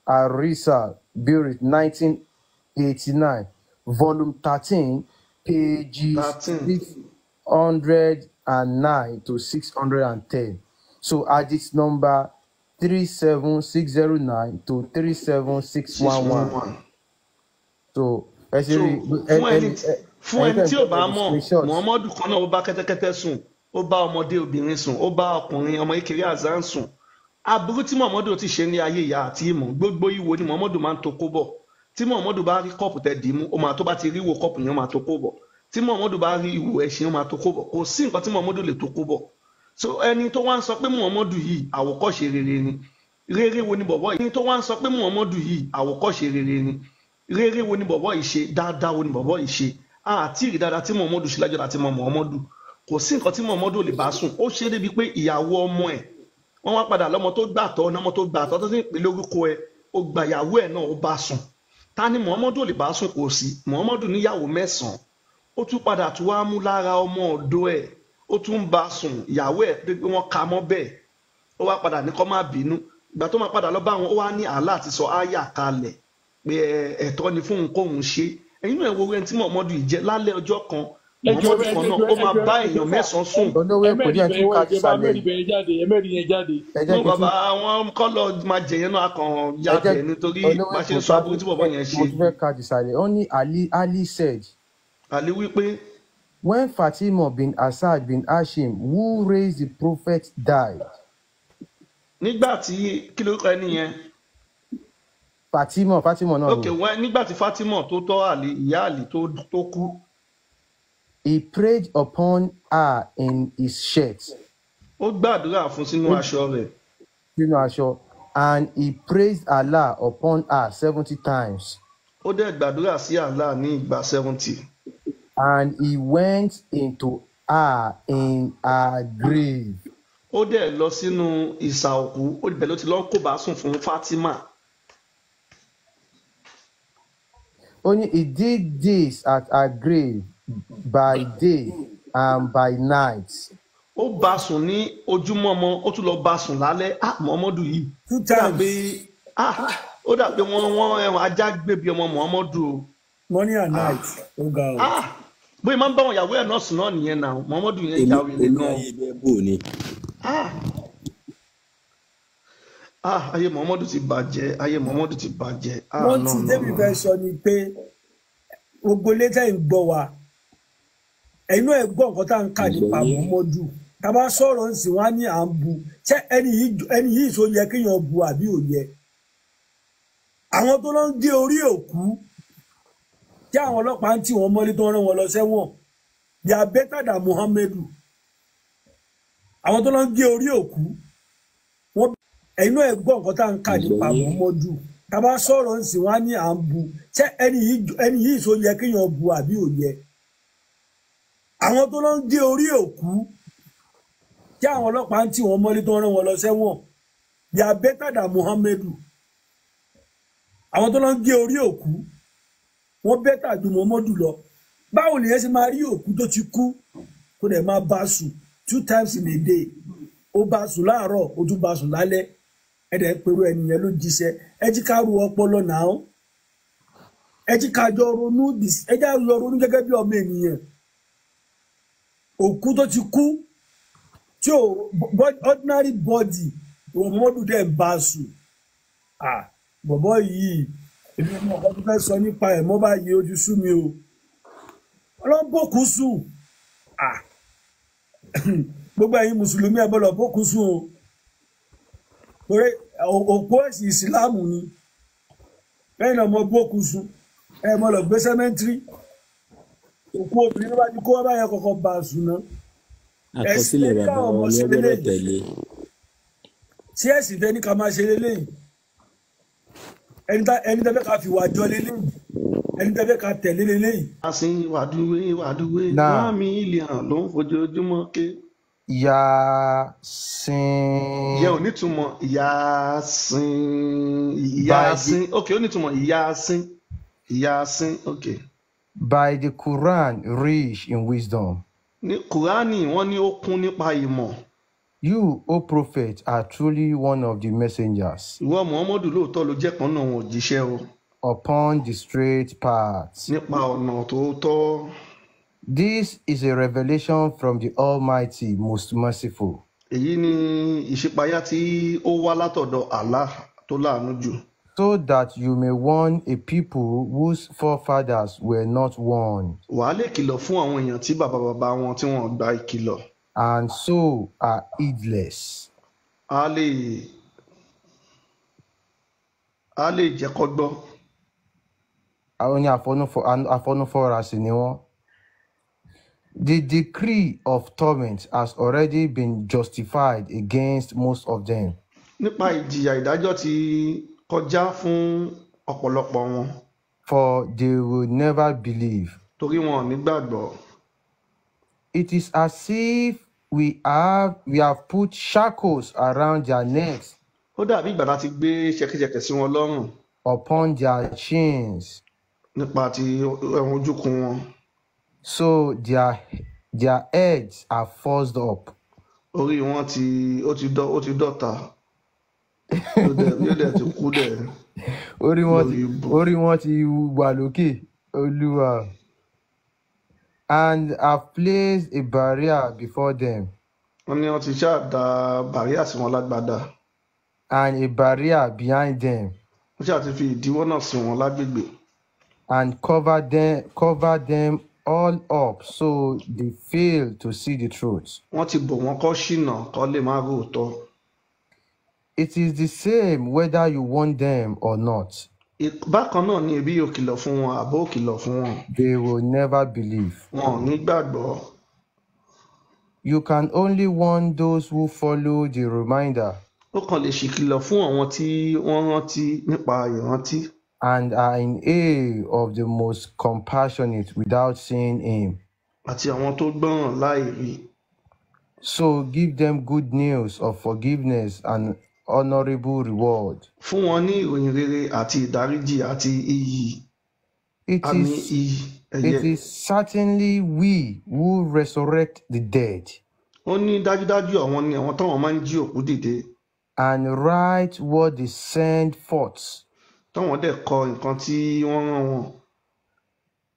Arisa Beirut 1989, volume 13, pages
13.
609 to 610. So hadith number 37609 to 37611.
611.
So ẹ ṣe
So
rí ẹ
fún
ẹ
ẹni
ẹ
fún
ẹyin
ẹni
tẹ́ ń
tí ò
tẹ́
bá
ẹ lè
mọ̀,
screenshot.
Muhammadu kan náà ó bá kẹ́tẹ́kẹ́tẹ́ sùn, ó bá ọmọdé obìnrin sùn, ó bá ọkùnrin ọmọ kékeré azan sùn. Aburú tí Muhammadu ti ṣe ní ayé ìyá àti ìmọ̀, gbogbo ìwo ni Muhammadu máa ń to kó bọ̀. Tí Muhammadu bá rí kọ́ọ̀pù tẹ dì í mú, ó máa tó bá ti rí ìwo kọ́ọ̀pù yẹn, ó máa to kó bọ̀. Tí Muhammadu bá rí ìwo ẹṣin, ó máa to kó bọ̀. Kò sí nǹkan tí Muhammadu lè to kó bọ̀. So ẹni tó wá ń sọ pé Muhammadu yìí àwòkọ́ṣe rere ni, rere wo ni bọ̀bọ́ yìí? Ẹni tó wá ń sọ pé Muhammadu yìí àwòkọ́ṣe rere ni, rere wo ni bọ̀bọ́ yìí ṣe? Dáadáa wo ni bọ̀bọ́ yìí ṣe? Àti ìrí dáadáa tí Muhammadu ṣe lájọ́ láti mọ Muhammadu. Kò sí nǹkan tí Muhammadu ò lè bá sùn. Ó ṣe é débi pé ìyàwó ọmọ ẹ̀, wọ́n wá padà lọ́mọ tó gbà tọ́, ọmọ tó gbà tọ́ tó sì ń pè lórúkọ ẹ̀, ó gba ìyàwó ẹ̀ náà, ó bá sùn. Ta ni Muhammadu ò lè bá sùn? Kò sí. Muhammadu níyàwó mẹ́sàn-án, ó tún padà tún wá mú lára ọmọ ọ̀dọ̀ ẹ̀, ó tún ń bá sùn. Ìyàwó ẹ̀ pé wọ́n ka mọ́ bẹ́ẹ̀, ó wá padà ní kó má bínú. Ìgbà tó máa padà lọ bá wọn, ó wá ní Allah ti sọ áyà kalẹ̀ pé ẹ̀tọ́ ni fóun kóun ṣe. Ẹ̀yin náà ẹ wo ẹni tí Muhammadu yìí jẹ́. Lálẹ́ ọjọ́ kan,
Ẹjọ
Muhammadu
ẹjọ
kan náà
ẹjọ
ó máa
ẹjọ
bá
ẹjọ
èèyàn
sà,
mẹ́sàn-án sùn.
Olówó
ẹ
Èkó
mẹ́rin
díẹ̀
bẹ̀
tún
wọ́n
ká
ẹjọ bá
sísàlẹ̀
mẹ́rin
yìí.
bẹ̀ yẹn jáde, ẹ mẹ́rin yẹn jáde.
Ẹ jẹ́
Nú
kí n tún
bàbá àwọn kọ́ lọ máa jẹ̀yẹn náà kàn
ẹ
ya
jẹ́
bẹ̀ nítorí
olówó
bá ṣe
Èkó
ń sọ
bá
aburú tí bọ̀bọ́ yẹn
mo
ṣe.
tún fẹ́ ka sísàlẹ̀. Ó ní Ali said,
Àlí wípé
when Fatima bin Asad bin Hashim, who raised the prophet, died,
nígbà tí kí lórúkọ ẹni yẹn?
Fatima, Fatima náà
Ok,
ni.
wọ́n nígbà tí Fatima tó tọ́ Àlì, ìyá Àlì tó kú,
He prayed upon her in his shirt,
ó gbàdúrà fún sínú aṣọ rẹ̀.
sínú aṣọ, and he praised Allah upon her 70 times.
Ó dẹ̀ gbàdúrà sí Allah ní ìgbà 70.
And he went into her in her grave.
Ó dẹ̀ lọ sínú ìsà òkú, ó ibẹ̀ ló ti lọ ń kóbá sùn fún Fatima.
Only he did this at her grave by day and by night.
Ó bá sùn ní ojúmọ́mọ́, ó tún lọ bá sùn lálẹ́. Ah, Muhammadu yìí,
Two
ó dà pé
times,
ah, ó dà pé wọ́n ẹ̀wọ̀n ajá gbèbí ọmọ Muhammadu o.
morning and
Ah,
night. Ó ga o.
ah, bóyá máa ń bá àwọn ìyàwó ẹ̀ náà sùn náà nìyẹn náà, Muhammadu yẹn
Èmi
ya wèrè
èmi
gan o.
ayé bẹ́ẹ̀ bò ni.
Ah, ah, ayé Muhammadu ti bàjẹ́, ayé Muhammadu ti bàjẹ́. Ah,
Wọ́n
no,
ti
no,
débi
no.
fẹ́ sọ ni pé gbogbo létà ń gbọ́ wa, ẹ̀yin náà ẹ̀ gbọ́ nǹkan tá à ń kà nípa
Àgbọ̀yé.
Muhammadu. Tá a bá sọ̀rọ̀ ń sìn wá ní à ń bu. Ṣé ẹni yìí tó yẹ kéèyàn bu àbí ò yẹ? Àwọn tó lọ ń gé orí òkú tí àwọn ọlọ́pàá ń tì wọ́n mọ́lé tó ń rán wọn lọ sẹ́wọ̀n. They are better than Muhammadu. Àwọn tó lọ ń gé orí òkú, wọ́n ẹ̀yin náà ẹ̀ gbọ́ nǹkan tá à ń kà nípa
Àgbọ̀yé.
Muhammadu. Tá a bá sọ̀rọ̀ ń sìn wá ní à ń bu. Ṣé ẹni yìí tó yẹ kéèyàn bu àbí ò yẹ? Àwọn tó lọ ń gé orí òkú tí àwọn ọlọ́pàá ń tì wọ́n mọ́lé tó ń rán wọn lọ sẹ́wọ̀n. They are better than Muhammadu. Àwọn tó lọ ń gé orí òkú, wọ́n bẹ́tà ju Muhammadu lọ. Báwo lèyẹn ṣe máa rí òkú tó ti kú tó dẹ̀ máa bá sùn 2 times in a day? Ó bá sùn láàárọ̀, ó tún bá sùn lálẹ́. Ẹ dẹ̀ ń perú ẹni yẹn ló jíṣẹ́. Ẹ jí ká ru ọpọlọ náà. Ẹ jí ká jọ ronú, ẹ já jọ ronú gẹ́gẹ́ bí ọmọ ènìyàn. Òkú tó ti kú tí ò ordinary body, Muhammadu dẹ̀ ń bá sùn. Ah, bọ̀bọ́ yìí, èmi ò mọ nǹkan tó fẹ́ sọ nípa ẹ̀ mọ́ báyìí, ó ti sú mi o. Ọlọ́run bòkú sùn. Ah, gbogbo ẹ̀yin mùsùlùmí ẹ bọ́lọ̀ bòkú sùn o. Torí òpó ẹ̀sìn ìsìláàmù ni. Lẹ́yìn náà mo bòkú sùn. Ẹ mọ lọ gbé sẹ́mẹ́ntírì. Òkú obìnrin ló bá ti kó wá báyẹn kọ́kọ́ bá a sùn náà. Ẹ̀sìn
Àkọsílẹ̀
tẹ́ ní
bàbá
káwọn
wọn
ọmọ
ni
ṣe
wọ́n gbọ́dọ̀
leléyìí.
tẹ̀lé.
Ṣé ẹ̀sìn tẹ́ ní ká máa ṣe leléyìí? Ẹni tẹ́ fẹ́ ká fìwà jọ leléyìí. Ẹni tẹ́ fẹ́ ká tẹ̀lé leléyìí.
Asin wàdúwé wàdúwé,
Now,
1 million ló ń fojoojúmọ́ ké.
Yasin
Ìyẹn ò nítumọ̀ Yasin,
by the
Yasin, ok, ó nítumọ̀ Yasin, Yasin, ok.
by the Quran rich in wisdom.
Ní Kùránì wọ́n ní ó kún nípa ìmọ̀.
You, O prophet, are truly one of the messengers
Ìwọ Muhammadu lóòótọ́ ló jẹ́ kan náà wọn òjíṣẹ́ o
upon the straight path.
nípa ọ̀nà tó tọ́.
This is a revelation from the Almighty, most merciful,
Èyí ni ìṣípayá tí ó wá látọ̀dọ̀ Allah tó láàánú jù.
so that you may warn a people whose forefathers were not warned,
Wàá lè kìlọ̀ fún àwọn èèyàn tí bàbá bàbá wọn tí wọ́n gba ìkìlọ̀.
and so are heedless.
Á lè jẹ́ kó gbọ́.
Àwọn ní àfọnúfọ́ra sì ni wọ́n. The decree of torment has already been justified against most of them,
Nípa ìjìyà ìdájọ́ ti kọjá fún ọ̀pọ̀lọpọ̀ wọn
for they will never believe.
torí wọn ò ní gbàgbọ́.
It is as if we have put shackles around their necks,
Ó dàbí ìgbà láti gbé ṣẹ̀kẹ̀ṣẹ̀kẹ̀ sí wọn lọ́rùn
upon their chins,
nípa ti ẹ̀wọ̀n ojúkun wọn.
so their heads are forced up.
Orí wọn ti ó ti dọ̀tà, yóò dẹ̀ ti kú dẹ̀
Orí wọn ti
lórí ibù.
orí wọn ti wà lókè, Olúwa. And have placed a barrier before them
Wọ́n ní wọ́n ti ṣáà da bàríà sí wọn lágbádá.
and a barrier behind them,
Wọ́n ṣáà ti fi ìdíwọ́ náà sí wọn lágbègbè.
and cover them all up so they fail to see the truth.
Wọ́n ti bò wọ́n kọ́ ṣìnà kọ́ lè má róòótọ́.
It is the same whether you want them or not.
Bákan náà ni ẹbí yóò kìlọ̀ fún wọn àbó ò kìlọ̀ fún wọn,
They will never believe.
wọn ò ní gbàgbọ́.
You can only warn those who follow the reminder
Ó kàn lè ṣìkìlọ̀ fún àwọn tí wọ́n rántí nípa ìrántí
and are in awe of the most compassionate without seeing him.
àti àwọn tó gbọ́ràn láì rí.
So give them good news of forgiveness and honorable reward.
Fún wọn ní ìròyìn rere àti ìdáríjì àti iyì
It
àmì
is
iyì ẹ̀yẹ.
it is certainly we who resurrect the dead
Ó ní dájúdájú àwọn ni àwọn táwọn máa ń jí òkú dìde,
and write what they send forth
táwọn dẹ̀ kọ nǹkan tí wọ́n rán wọn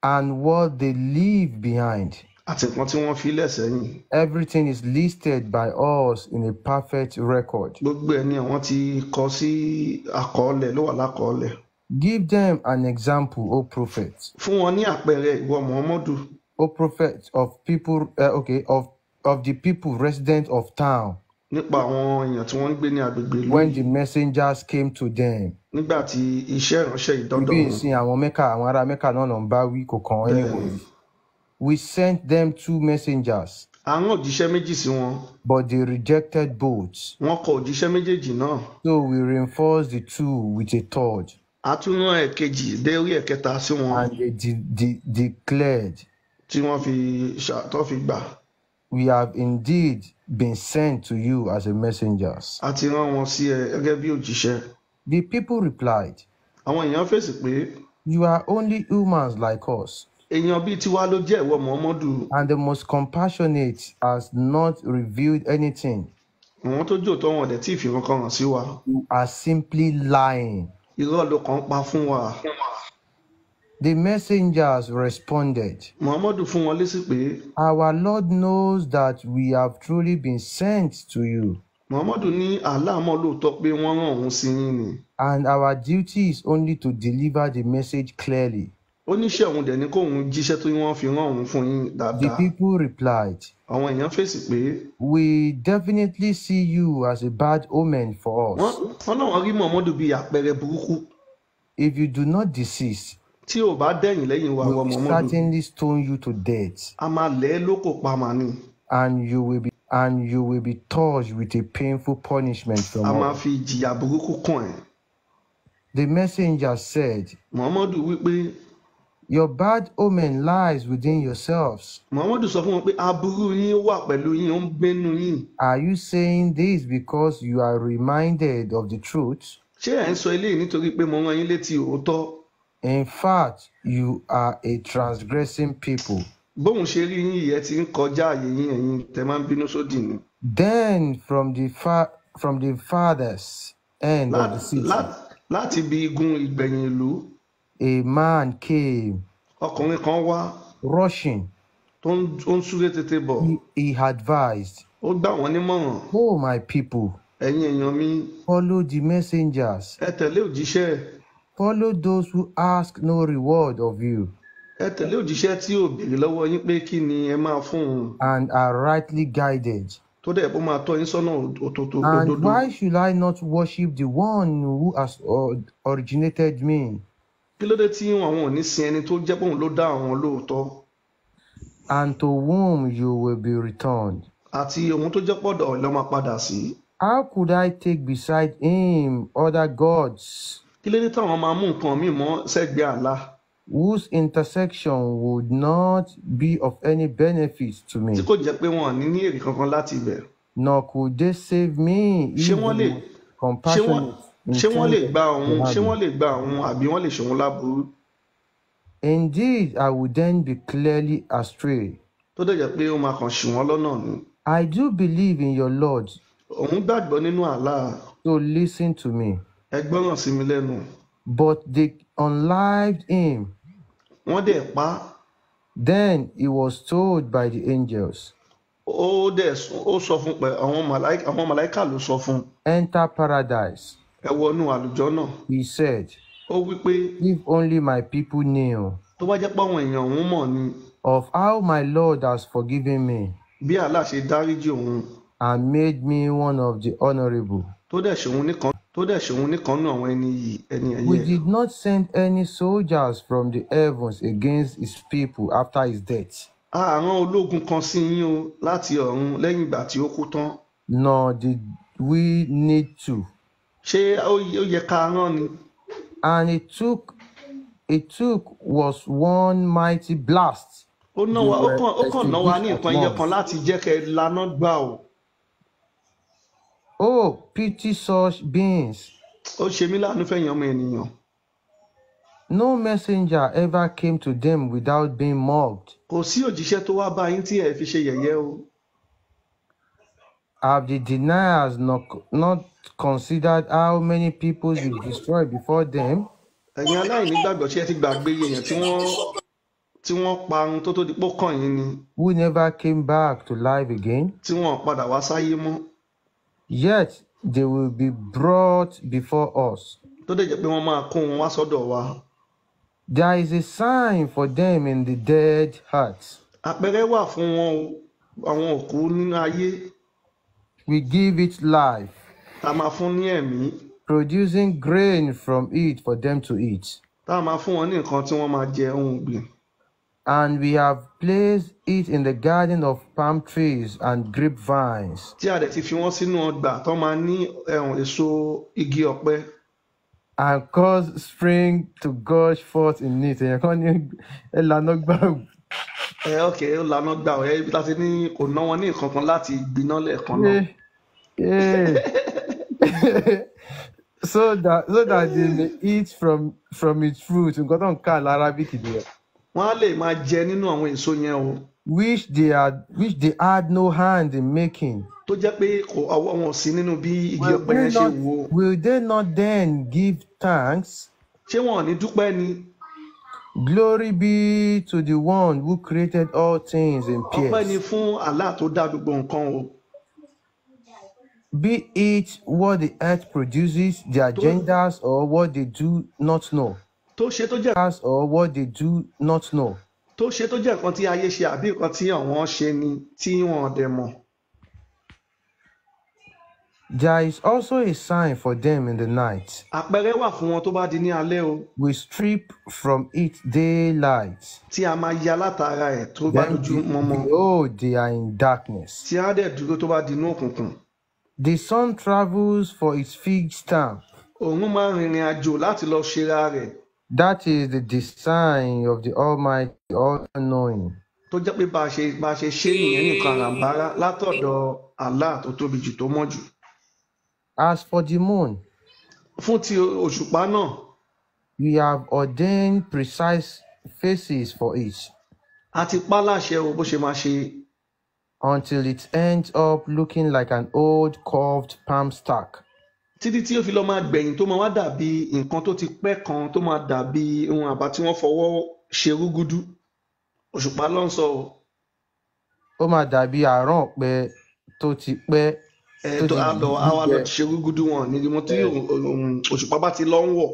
and what they leave behind.
àti nǹkan tí wọ́n fi lẹ̀ sẹ́yìn.
Everything is listed by us in a perfect record.
Gbogbo ẹ̀ ni àwọn ti kọ sí àkọọ́lẹ̀, ló wà lákọọ́lẹ̀.
Give them an example, O prophet.
Fún wọn ní àpẹẹrẹ, ìwọ Muhammadu,
O prophet of people, of the people resident of town,
nípa àwọn èèyàn tí wọ́n ń gbé ní agbègbè ìlú
when
yìí
the messengers came to them.
nígbà tí iṣẹ́ ìránṣẹ́ ìdọ́dọ̀
Ibi
wọn.
ìsìn àwọn Mẹ́kà, àwọn ará Mẹ́kà náà ló ń bá wí, kò kàn
Bẹ́ẹ̀ ni,
anybody. We sent them two messengers,
a rán òjíṣẹ́ méjì sí wọn,
but they rejected both.
wọ́n kọ òjíṣẹ́ méjèèjì náà.
So we reinforced the two with a third,
A tún rán ẹ̀kejì dé orí ẹ̀kẹta sí wọn
and they declared,
tí wọ́n fi tó fi gbà.
We have indeed been sent to you as a messengers.
A ti rán wọn sí ẹ gẹ́gẹ́ bí òjíṣẹ́.
The people replied,
Àwọn èèyàn fèsì pé
You are only humans like us,
èèyàn bíi tiwa ló jẹ́ ìwọ Muhammadu.
and the most compassionate has not revealed anything.
Àwọn tó jòótọ́ wọn dẹ̀ tí ì fi kankan hàn sí wa.
You are simply lying.
Irọ́ ló kàn ń pa fún wa.
The messengers responded,
Muhammadu fún wọn lésì pé
Our Lord knows that we have truly been sent to you,
Muhammadu ní Allah mọ̀ lóòótọ́ pé wọ́n rán òun sí yín ni.
and our duty is only to deliver the message clearly.
Ó níṣẹ́ òun dẹ̀ ní kóun jíṣẹ́ tó wọ́n fi rán òun fún yín
The
dáadáa.
people replied,
Àwọn èèyàn fèsì pé
We definitely see you as a bad omen for us.
wọ́n láwọn rí Muhammadu bíi àpẹẹrẹ burúkú.
If you do not desist,
Tí ò bá dẹ̀yìn lẹ́yìn wa,
we
wọ
will
Muhammadu,
certainly stone you to death,
a máa lẹ̀ ẹ́ lókò pa màá ni.
and you will be touched with a painful punishment
A
from
máa
us.
fi ìjìyà burúkú kàn ẹ́.
The messenger said,
Muhammadu wí pé
Your bad omen lies within yourselves.
Muhammadu sọ fún wọn pé aburú yín wà pẹ̀lú yín, ó ń gbénú yín.
Are you saying this because you are reminded of the truth?
Ṣé ẹ̀ ń sọ eléyìí nítorí pé mo rán yín létí òótọ́?
In fact, you are a transgressing people.
Bóun ṣe rí yín yìí, ẹ ti ń kọjá àyè yín, ẹ̀yin tẹ máa ń bínú sódì ni.
Then from the farthest end of the city,
Láti ibi igun ìgbẹ̀yìn ìlú,
a man came
ọkùnrin kan wá
rushing.
tó ń súré tètè bọ̀.
He advised,
Ó gbà wọ́n nímọ̀ràn,
Oh, my people,
ẹ̀yin èèyàn mi,
follow the messengers,
ẹ tẹ̀lé òjíṣẹ́,
follow those who ask no reward of you
ẹ tẹ̀lé òjíṣẹ́ tí ò béèrè lọ́wọ́ yín pé kí ni ẹ máa fún un,
and are rightly guided.
tó dẹ̀ bó máa tọ́ yín sọ́nà òtótó
And
òdodo.
why should I not worship the one who has originated me
Kí ló dé tí àwọn ò ní sin ẹni tó jẹ́ pé òun ló dá àwọn lóòótọ́
and to whom you will be returned?
àti òun tó jẹ́ pọ̀dọ̀ ló máa padà sí?
How could I take beside him other gods
Kí ló dé táwọn máa mú nǹkan míì mọ́ sẹ́gbẹ̀ẹ́ Allah
whose intersection would not be of any benefit to
tí
me?
kò jẹ́ pé wọn ò ní ní èrè kankan láti ibẹ̀?
Nor could they save me
Ṣé
if
wọ́n
the
lè
most
ṣé wọ́n
compassionate
ṣé wọ́n lè
intended
gba
to
òun ṣé
harm
wọ́n
me?
lè gba òun àbí wọ́n lè ṣòun láburú
Indeed, I would then be clearly astray.
tó dẹ̀ jẹ́ pé ó máa kàn ṣì wọ́n lọ́nà ni?
I do believe in your Lord,
Òun gbàgbọ́ nínú Allah,
so listen to me.
ẹ gbọ́ràn sí mi lẹ́nu.
But they unlived him.
Wọ́n dẹ̀ pa á.
Then he was told by the angels,
Ó dẹ̀ ó sọ fún pé àwọn màláìkà ló sọ fún un,
Enter paradise.
ẹ wọnú àlùjọ náà.
He said,
Ó wí pé
If only my people knew
tó bá jẹ́ pé àwọn èèyàn òun mọ̀ ni
of how my Lord has forgiven me
bí Allah ṣe dáríjì òun
and made me one of the honorable.
tó dẹ̀ ṣe òun nìkan Tó dẹ̀ ṣòun nìkan nú àwọn ẹni yìí, ẹni
We
ẹ̀yẹ.
did not send any soldiers from the heavens against his people after his death,
A rán ológun kan sí yín o láti ọ̀run lẹ́yìn ìgbà tí ó kú tán.
nor did we need to.
Ṣé ó yẹ ká rán ni?
And it took was one mighty blast.
Ó ná
They
wa, ó
were
kàn ó kàn ná wa ní
extinguished at
nǹkan ẹyọ kan
once.
láti jẹ́ kẹ́ ẹ laná gbà o.
Oh, pity such beings.
Ó ṣe mí láàánú fẹ̀yìn ọmọ ènìyàn.
No messenger ever came to them without being mocked.
Kò sí òjíṣẹ́ tó wá bá yín tí ẹ fi ṣe yẹ̀yẹ́ o.
Have the deniers not considered how many peoples we destroyed before them?
Ẹ̀yin aláìnígbàgbọ́, ṣé ẹ ti gbàgbé èèyàn tí wọ́n parun tó di pó kàn yín ni,
Who never came back to life again?
tí wọ́n padà wá sáyé mọ́?
Yet they will be brought before us.
Tó dẹ̀ jẹ́ pé wọ́n máa kó wọn wá sọ́dọ̀ wa.
There is a sign for them in the dead hearts.
Àpẹẹrẹ wà fún wọn o, àwọn òkú nínú ayé.
We give it life,
Tá a máa fún ní ẹ̀mí,
producing grain from it for them to eat.
Tá a máa fún wọn ní nǹkan tí wọ́n máa jẹ, ohun ọ̀gbìn.
And we have placed it in the garden of palm trees and grapevines,
Tí a dẹ̀ ti fi wọ́n sínú ọgbà tó máa ní ẹ̀hùn èso igi ọ̀pẹ,
and cause spring to gush forth in it. Èèyàn kan ní ẹ lànà gbà.
Ẹ ok, ó laná gbà ọ, ẹ ibi tá a ti ní kò ná wọn ní nǹkan kan láti gbiná lẹ́ẹ̀kan náà.
Yeah. So that they may eat from its fruit. Nǹkan tó ń kà l'Arabic nìyẹn.
Wọ́n á lè máa jẹ nínú àwọn èso yẹn o.
Which they had no hand in making.
Tó jẹ́ pé kò ọwọ́ wọn ò sí nínú bí igi
Will
ọ̀pẹ
they
yẹn ṣe
not
wù o.
will they not then give thanks?
Ṣé wọn ò ní dúpẹ́ ni?
Glory be to the one who created all things in
Ọpẹ́ ni
pairs.
fún Allah tó dá gbogbo nǹkan o.
Be it what the earth produces, their
Tó
genders, or what they do not know.
Tó ṣe tó jẹ́
Or what they do not know.
Tó ṣe tó jẹ́ nǹkan tí ayé ṣe àbí nǹkan tí àwọn ṣe ni tí wọn ò dẹ̀ mọ̀.
There is also a sign for them in the night.
Àpẹẹrẹ wà fún wọn tó bá di ní alẹ́ o.
We strip from it daylight.
Tí a máa ya látara ẹ̀ tó bá
Then
dojú mọ́mọ́.
behold, they are in darkness.
Tí á dẹ̀ dúró tó bá di inú òkùnkùn.
The sun travels for its fixed time.
Òun máa ń rìnrìn àjò láti lọ ṣera rẹ̀.
That is the design of the Almighty, All-Knowing.
Tó jẹ́ pé bá a ṣe ṣe nìyẹn, nìkan àràǹbárá látọ̀dọ̀ Allah tó tóbi jù, tó mọ́ jù.
As for the moon,
Fún ti òṣùpá náà,
we have ordained precise phases for it
a ti pa á láṣẹ o bó ṣe máa ṣe,
until it ends up looking like an old curved palm stalk.
Títí tí ó fi lọ máa gbẹ̀yìn tó máa wá dàbí nǹkan tó ti pẹ́ kan, tó máa dàbí ohun àbá tí wọ́n fọwọ́ ṣe rúgúdú. Òṣùpá ló ń sọ o.
Ó máa dàbí àrán ọ̀pẹ tó ti pẹ́,
Ẹ
tó
tó
ti
á lọ á wá lọ
gbígbẹ.
Ṣe rúgúdú wọn ní mo tí òṣùpá bá ti lọ ń wọ̀.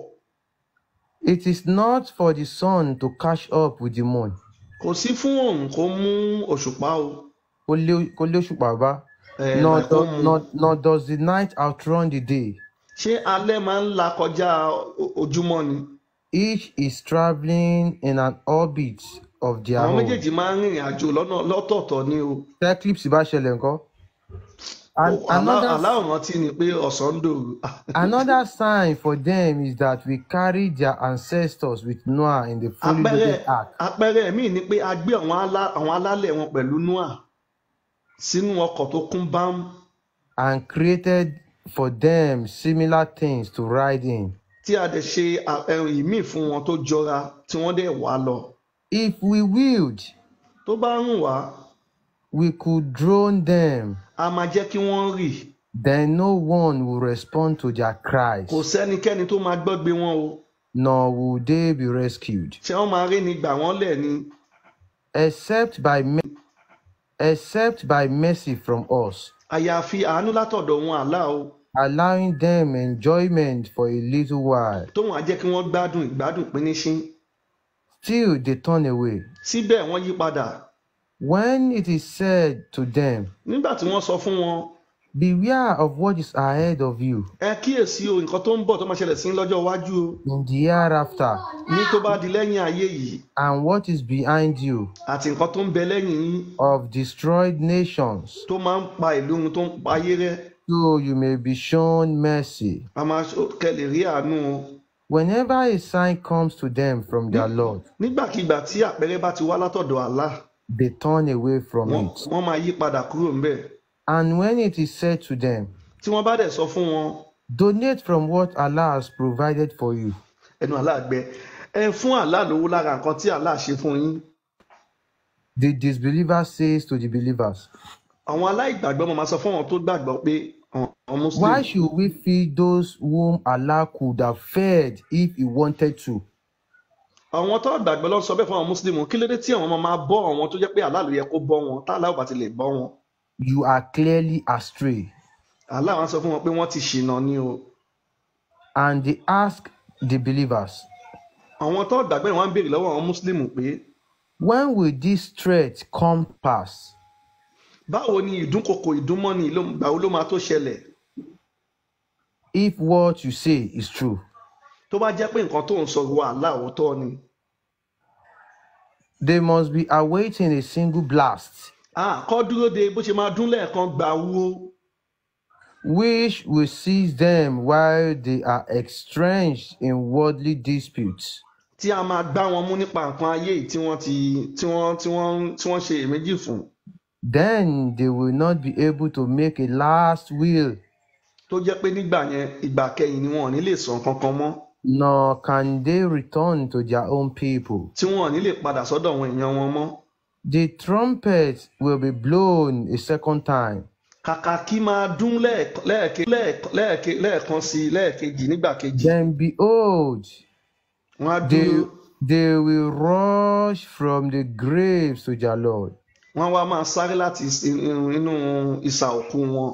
It is not for the sun to catch up with the moon.
Kò sí fún òun kó mú òṣùpá o.
Kó lé òṣùpá bá.
Ẹ
Nor,
like kó
do,
mú.
nor, nor does the night outrun the day.
Ṣé alẹ́ máa ń la kọjá ojúmọ́ ni?
Each is traveling in an orbit of their
Àwọn
own.
méjèèjì máa ń rìnrìn àjò lọ́nà lọ́tọ̀ọ̀tọ̀ ni o.
Tí eclipse bá ṣẹlẹ̀ ńkọ́? And another
Aláwọ̀ rántí ni pé ọ̀sán ń dòru.
Another sign for them is that we carry their ancestors with Noah in the fully
Àpẹẹrẹ
loaded ark.
Àpẹẹrẹ míì ni pé a gbé àwọn alálẹ̀ wọn pẹ̀lú Noah sínú ọkọ̀ tó kún bám,
And created for them similar things to ride in.
Tí a dẹ̀ ṣe ẹ̀rùn ìmíì fún wọn tó jọra tí wọ́n dẹ̀ wá lọ.
If we willed,
Tó bá rùn wá,
we could drown them.
A máa jẹ́ kí wọ́n rì.
Then no one will respond to their cries,
Kò sẹ́nikẹ́ni tó máa gbọ́gbe wọn o.
nor will they be rescued,
Ṣé wọ́n máa rí ni gbà wọ́n lẹ̀ ni?
Except by mercy from us,
Àyàfi àánú látọ̀dọ̀ wọn Allah o,
allowing them enjoyment for a little while.
Tóun á jẹ́ kí wọ́n gbádùn ìgbádùn píníṣín.
Still they turn away.
Síbẹ̀ wọ́n yí padà.
When it is said to them,
Nígbà tí wọ́n sọ fún wọn,
Beware of what is ahead of you
Ẹ kíyèsí o, nǹkan tó ń bọ̀ tó máa ṣẹlẹ̀ sí yín lọ́jọ́ iwájú o,
in the hereafter
ní tó bá di lẹ́yìn ayé yìí,
and what is behind you
àti nǹkan tó ń bẹ lẹ́yìn yín
of destroyed nations,
tó máa ń pa ìlú run, tó ń pa ayé rẹ́.
so you may be shown mercy.
A máa kẹ́ lè rí àánú o.
Whenever a sign comes to them from their Lord,
Nígbàkigbà tí àpẹẹrẹ bá ti wá látọ̀dọ̀ Allah,
they turn away from it.
wọ́n máa yí padà kúrò ńbẹ̀.
And when it is said to them,
Tí wọ́n bá dẹ̀ sọ fún wọn,
donate from what Allah has provided for you,
ẹnu Allah gbẹ, ẹ fún Allah lówó lára nǹkan tí Allah ṣe fún yín.
the disbeliever says to the believers,
Àwọn aláìgbàgbọ́ máa sọ fún àwọn tó gbàgbọ́ pé àwọn Muslim,
why should we feed those whom Allah could have fed if he wanted to?
Àwọn tó gbàgbọ́ ló ń sọ bẹ́ẹ̀ fún àwọn Muslim, kí ló dé tí àwọn máa bọ́ àwọn tó jẹ́ pé Allah ló yẹ kó bọ́ wọn, tá Allah ò bá ti lè bọ́ wọn?
You are clearly astray.
Allah wá sọ fún wọn pé wọ́n ti ṣìnà ni o.
And they ask the believers,
Àwọn tó gbàgbọ́ yẹn wọ́n ń béèrè lọ́wọ́ àwọn Muslim pé,
when will this threat come pass?
báwo ni ìdúnkokò ìdúnmọ́ni ìgbà wo ló máa tó ṣẹlẹ̀?
If what you say is true.
Tó bá jẹ́ pé nǹkan tó ń sọ wà Allah òótọ́ ni.
They must be awaiting a single blast,
Kọ́ dúró de bó ṣe máa dún lẹ́ẹ̀kan gbà wó,
which will seize them while they are entrenched in worldly disputes.
Tí a máa gbá wọn mú nípa nǹkan ayé yìí tí wọ́n ti tí wọ́n tí wọ́n tí wọ́n ṣe èméjì fún.
Then they will not be able to make a last will,
Tó jẹ́ pé nígbà yẹn, ìgbà kẹyìn ni wọn ò ní lè sọ nǹkan kan mọ́,
nor can they return to their own people.
tí wọn ò ní lè padà sọ́dọ̀ àwọn èèyàn wọn mọ́.
The trumpet will be blown a second time,
Kàkà kí máa dún lẹ́ẹ̀kan sí i, lẹ́ẹ̀kejì, nígbà kejì.
Then behold,
Wọ́n á dúró,
they will rush from the graves to their Lord.
Wọ́n wá máa sáré láti inú ìsà òkú wọn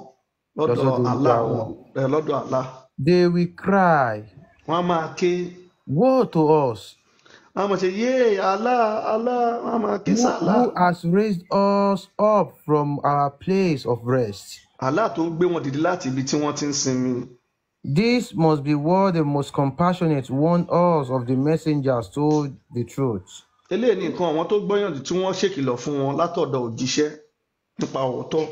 lọ́dọ̀
Lọ́sọ́dọ̀
Allah
Olúwa
wọn, lọ́dọ̀ Allah.
They will cry,
Wọ́n á máa ké.
woe to us,
Wọ́n á máa ṣe yéè Allah, Allah, wọ́n á máa ké sálá.
who has raised us up from our place of rest.
Allah tó gbé wọn dìde láti ibi tí wọ́n ti ń sinmi.
This must be what the most compassionate one us of the messengers told the truth.
Eléyìí ni nǹkan àwọn tó gbọ́yànjú tí wọ́n ṣèkìlọ̀ fún wọn látọ̀dọ̀ òjíṣẹ́ nípa òótọ́.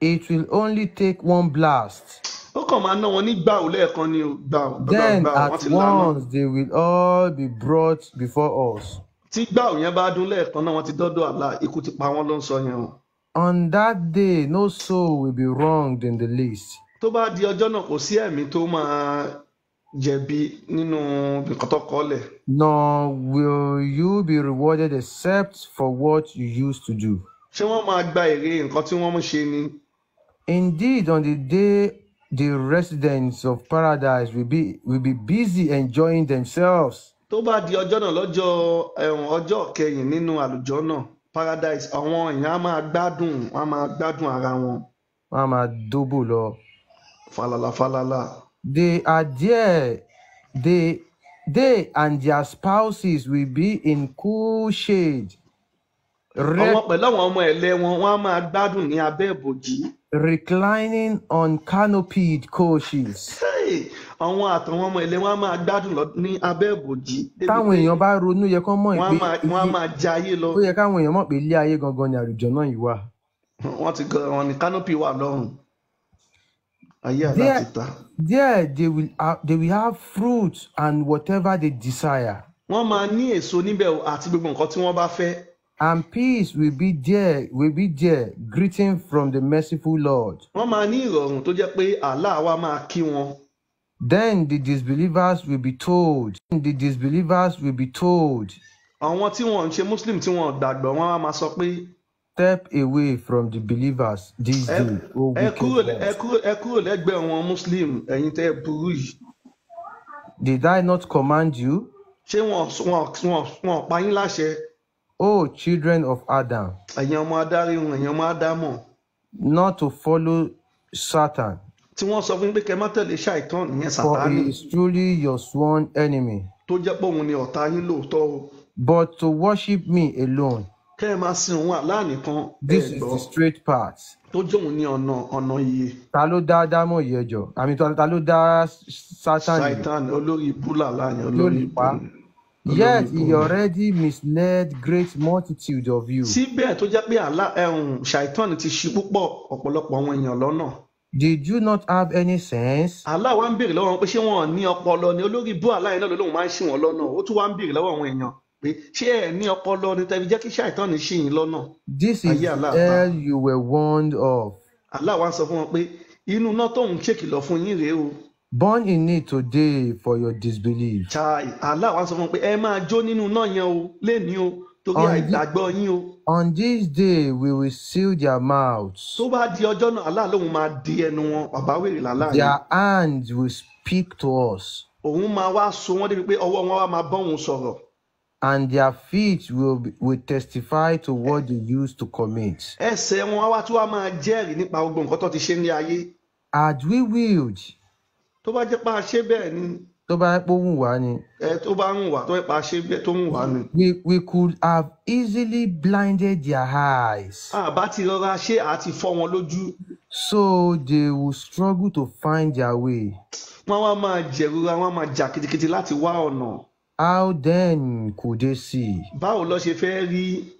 It will only take one blast.
Ó kàn máa ná wọn ní gbàù lẹ́ẹ̀kan ni o, gbàù, gbàù,
Then
gbàù, wọ́n
at
ti lànà.
once they will all be brought before us.
Tí gbàù yẹn bá dún lẹ́ẹ̀kan náà, wọ́n ti dọ́dọ̀ Allah, ikú ti pa wọ́n ló ń sọ yẹn o.
On that day, no soul will be wronged in the least,
Tó bá di ọjọ́ náà, kò sí ẹ̀mí tó máa jẹ̀bi nínú nǹkan tó kọ́lẹ̀.
nor will you be rewarded except for what you used to do.
Ṣé wọ́n máa gba èrè nǹkan tí wọ́n ń ṣe ni?
Indeed, on the day the residents of paradise will be busy enjoying themselves,
Tó bá di ọjọ́ náà, lọ́jọ́ ẹ̀wọ̀n, ọjọ́ kẹyìn nínú àlùjọ náà, paradise, àwọn èèyàn á máa gbádùn, wọ́n á máa gbádùn ara wọn.
Wọ́n á máa dóbò lọ.
Falala falala.
They are there. They and their spouses will be in cool shade,
Àwọn pẹ̀lú àwọn ọmọ ẹ̀lẹ́ wọn, wọ́n á máa gbádùn ní abẹ́ ìbòjì.
reclining on canopied couches.
Hey! Àwọn àtàwọn ọmọ ẹ̀lẹ́ wọn á máa gbádùn ní abẹ́ ìbòjì débi
Táwọn
pé
èèyàn bá ronú, yẹ kán mọ̀
wọ́n á
pé
máa wọ́n á máa jayé lọ.
ó yẹ káwọn èèyàn mọ̀ pé ilé ayé gangan ni àlùjọ náà yìí wà.
Wọ́n ti gan wọn ní canopy wà lọ́rùn ayé àlá
There,
ti ta.
there they will have fruit and whatever they desire,
Wọ́n máa ní èso níbẹ̀ o, àti gbogbo nǹkan tí wọ́n bá fẹ́.
and peace will be there, greeting from the merciful Lord.
Wọ́n máa ní ìrọ̀rùn tó jẹ́ pé Allah wa máa kí wọn.
Then the disbelievers will be told, the disbelievers will be told,
Àwọn tí wọ́n ń ṣe Muslim, tí wọ́n gbàgbọ́, wọ́n á máa sọ pé,
step away from the believers this
ẹ
day, O
ẹ
wicked
kúrò ẹ
ones.
kúrò, ẹ kúrò lẹ́gbẹ̀ẹ́ wọn Muslim, ẹ̀yin tẹ́ ẹ burú yìí.
Did I not command you,
Ṣé wọn pa yín láṣẹ,
O children of Adam,
ẹ̀yin ọmọ adáríhun, ẹ̀yin ọmọ ádámọ̀,
not to follow Satan,
tí wọ́n sọ fún yín pé kẹ́ má tẹ̀lé ṣàìtàn, ìyẹn
for
Sátánì,
he is truly your sworn enemy,
tó jẹ́ pé òun ni ọ̀tá yín lóòótọ́ o,
but to worship me alone?
Kẹ́ ẹ máa sin òun Allah nìkan, ẹ
This is
gbọ́,
the straight path.
tó jẹ́ òun ní ọ̀nà iye.
Ta ló dá Ádámọ̀ yìí ẹjọ́? Àmì ta ló dá Sátánì yìí?
Ṣàìtàn olórí ibú làlá yẹn,
Tí ó
olórí
lè
ibú
pa.
ni, olórí
Yet
ibú
he
ni.
already misled great multitude of you.
Síbẹ̀ tó jẹ́ pé Allah ẹ̀hún ṣàìtàn ti ṣi púpọ̀ ọ̀pọ̀lọpọ̀ àwọn èèyàn lọ́nà.
Did you not have any sense?
Allah wá ń béèrè lọ́wọ́ wọn pé ṣé wọn ò ní ọpọlọ ni? Olórí ibú Allah yẹn náà ló lóun máa ń ṣì wọ́n lọ́nà. Ó tún wá ń béèrè lọ́wọ́ àwọn èèyàn pé ṣé ẹ ní ọpọlọ ni tẹ́bi jẹ́ kí ṣàìtàn ṣì yín lọ́nà?
This is
Ayé
the
Allah ta.
hell you were warned of.
Allah wá ń sọ fún wọn pé inú iná tóun ṣèkìlọ̀ fún yín rèé o.
Born in it today for your disbelief.
Chai, Allah wá ń sọ fún wọn pé ẹ máa jó nínú iná yẹn o lénìí o, torí
On, thi-
àìgbàgbọ́ yín o.
on this day we will seal their mouths.
Tó bá di ọjọ́ náà, Allah lóun máa di ẹnu wọn, bàbá wèrè làlá yẹn.
Their hands will speak to us,
Òun máa wá so wọ́n débi pé ọwọ́ wọn wá máa bọ́ òun sọ̀rọ̀.
and their feet will testify to what they used to commit.
Ẹsẹ̀ wọn á wá tí wàá máa jẹ́rìí nípa gbogbo nǹkan tó ti ṣe ní ayé.
Had we willed,
Tó bá jẹ́ pé a ṣe bẹ́ẹ̀ ni,
tó bá jẹ́ pé ó wù wá ni,
ẹ tó bá ń wà, tó jẹ́ pé a ṣe bẹ́ẹ̀ tó ń wà ni.
we could have easily blinded their eyes,
A bá ti rọra ṣe, àti fọ́ wọn lójú.
so they will struggle to find their way.
Wọ́n wá máa jẹ̀rora, wọ́n á máa jà kitikiti láti wá ọ̀nà.
How then could they see?
Báwo lọ ṣe fẹ́ rí?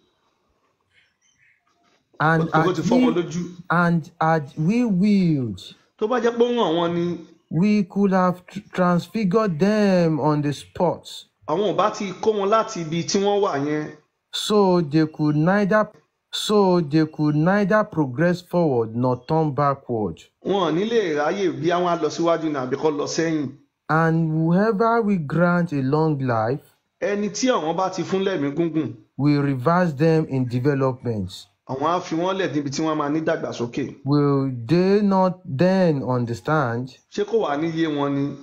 And
Ó
had
ti fọ́ wọn
we
lójú.
and had we willed,
Tó bá jẹ́ pé ó ràn wọ́n ni,
we could have transfigured them on the spot,
àwọn ò bá ti kó wọn láti ibi tí wọ́n wà yẹn.
so they could neither so they could neither progress forward nor turn backward.
Wọn ò ní lè ráyè bí àwọn á lọ síwájú ní àbí kọ́ lọ sẹ́yìn.
And whoever we grant a long life,
Ẹni tí àwọn bá ti fún lẹ́mìí gúngùn,
we reverse them in development.
àwọn á fi wọ́n lẹ̀ níbi tí wọ́n máa ní dàgbàsókè.
Will they not then understand?
Ṣé kò wá ní yé wọn ni?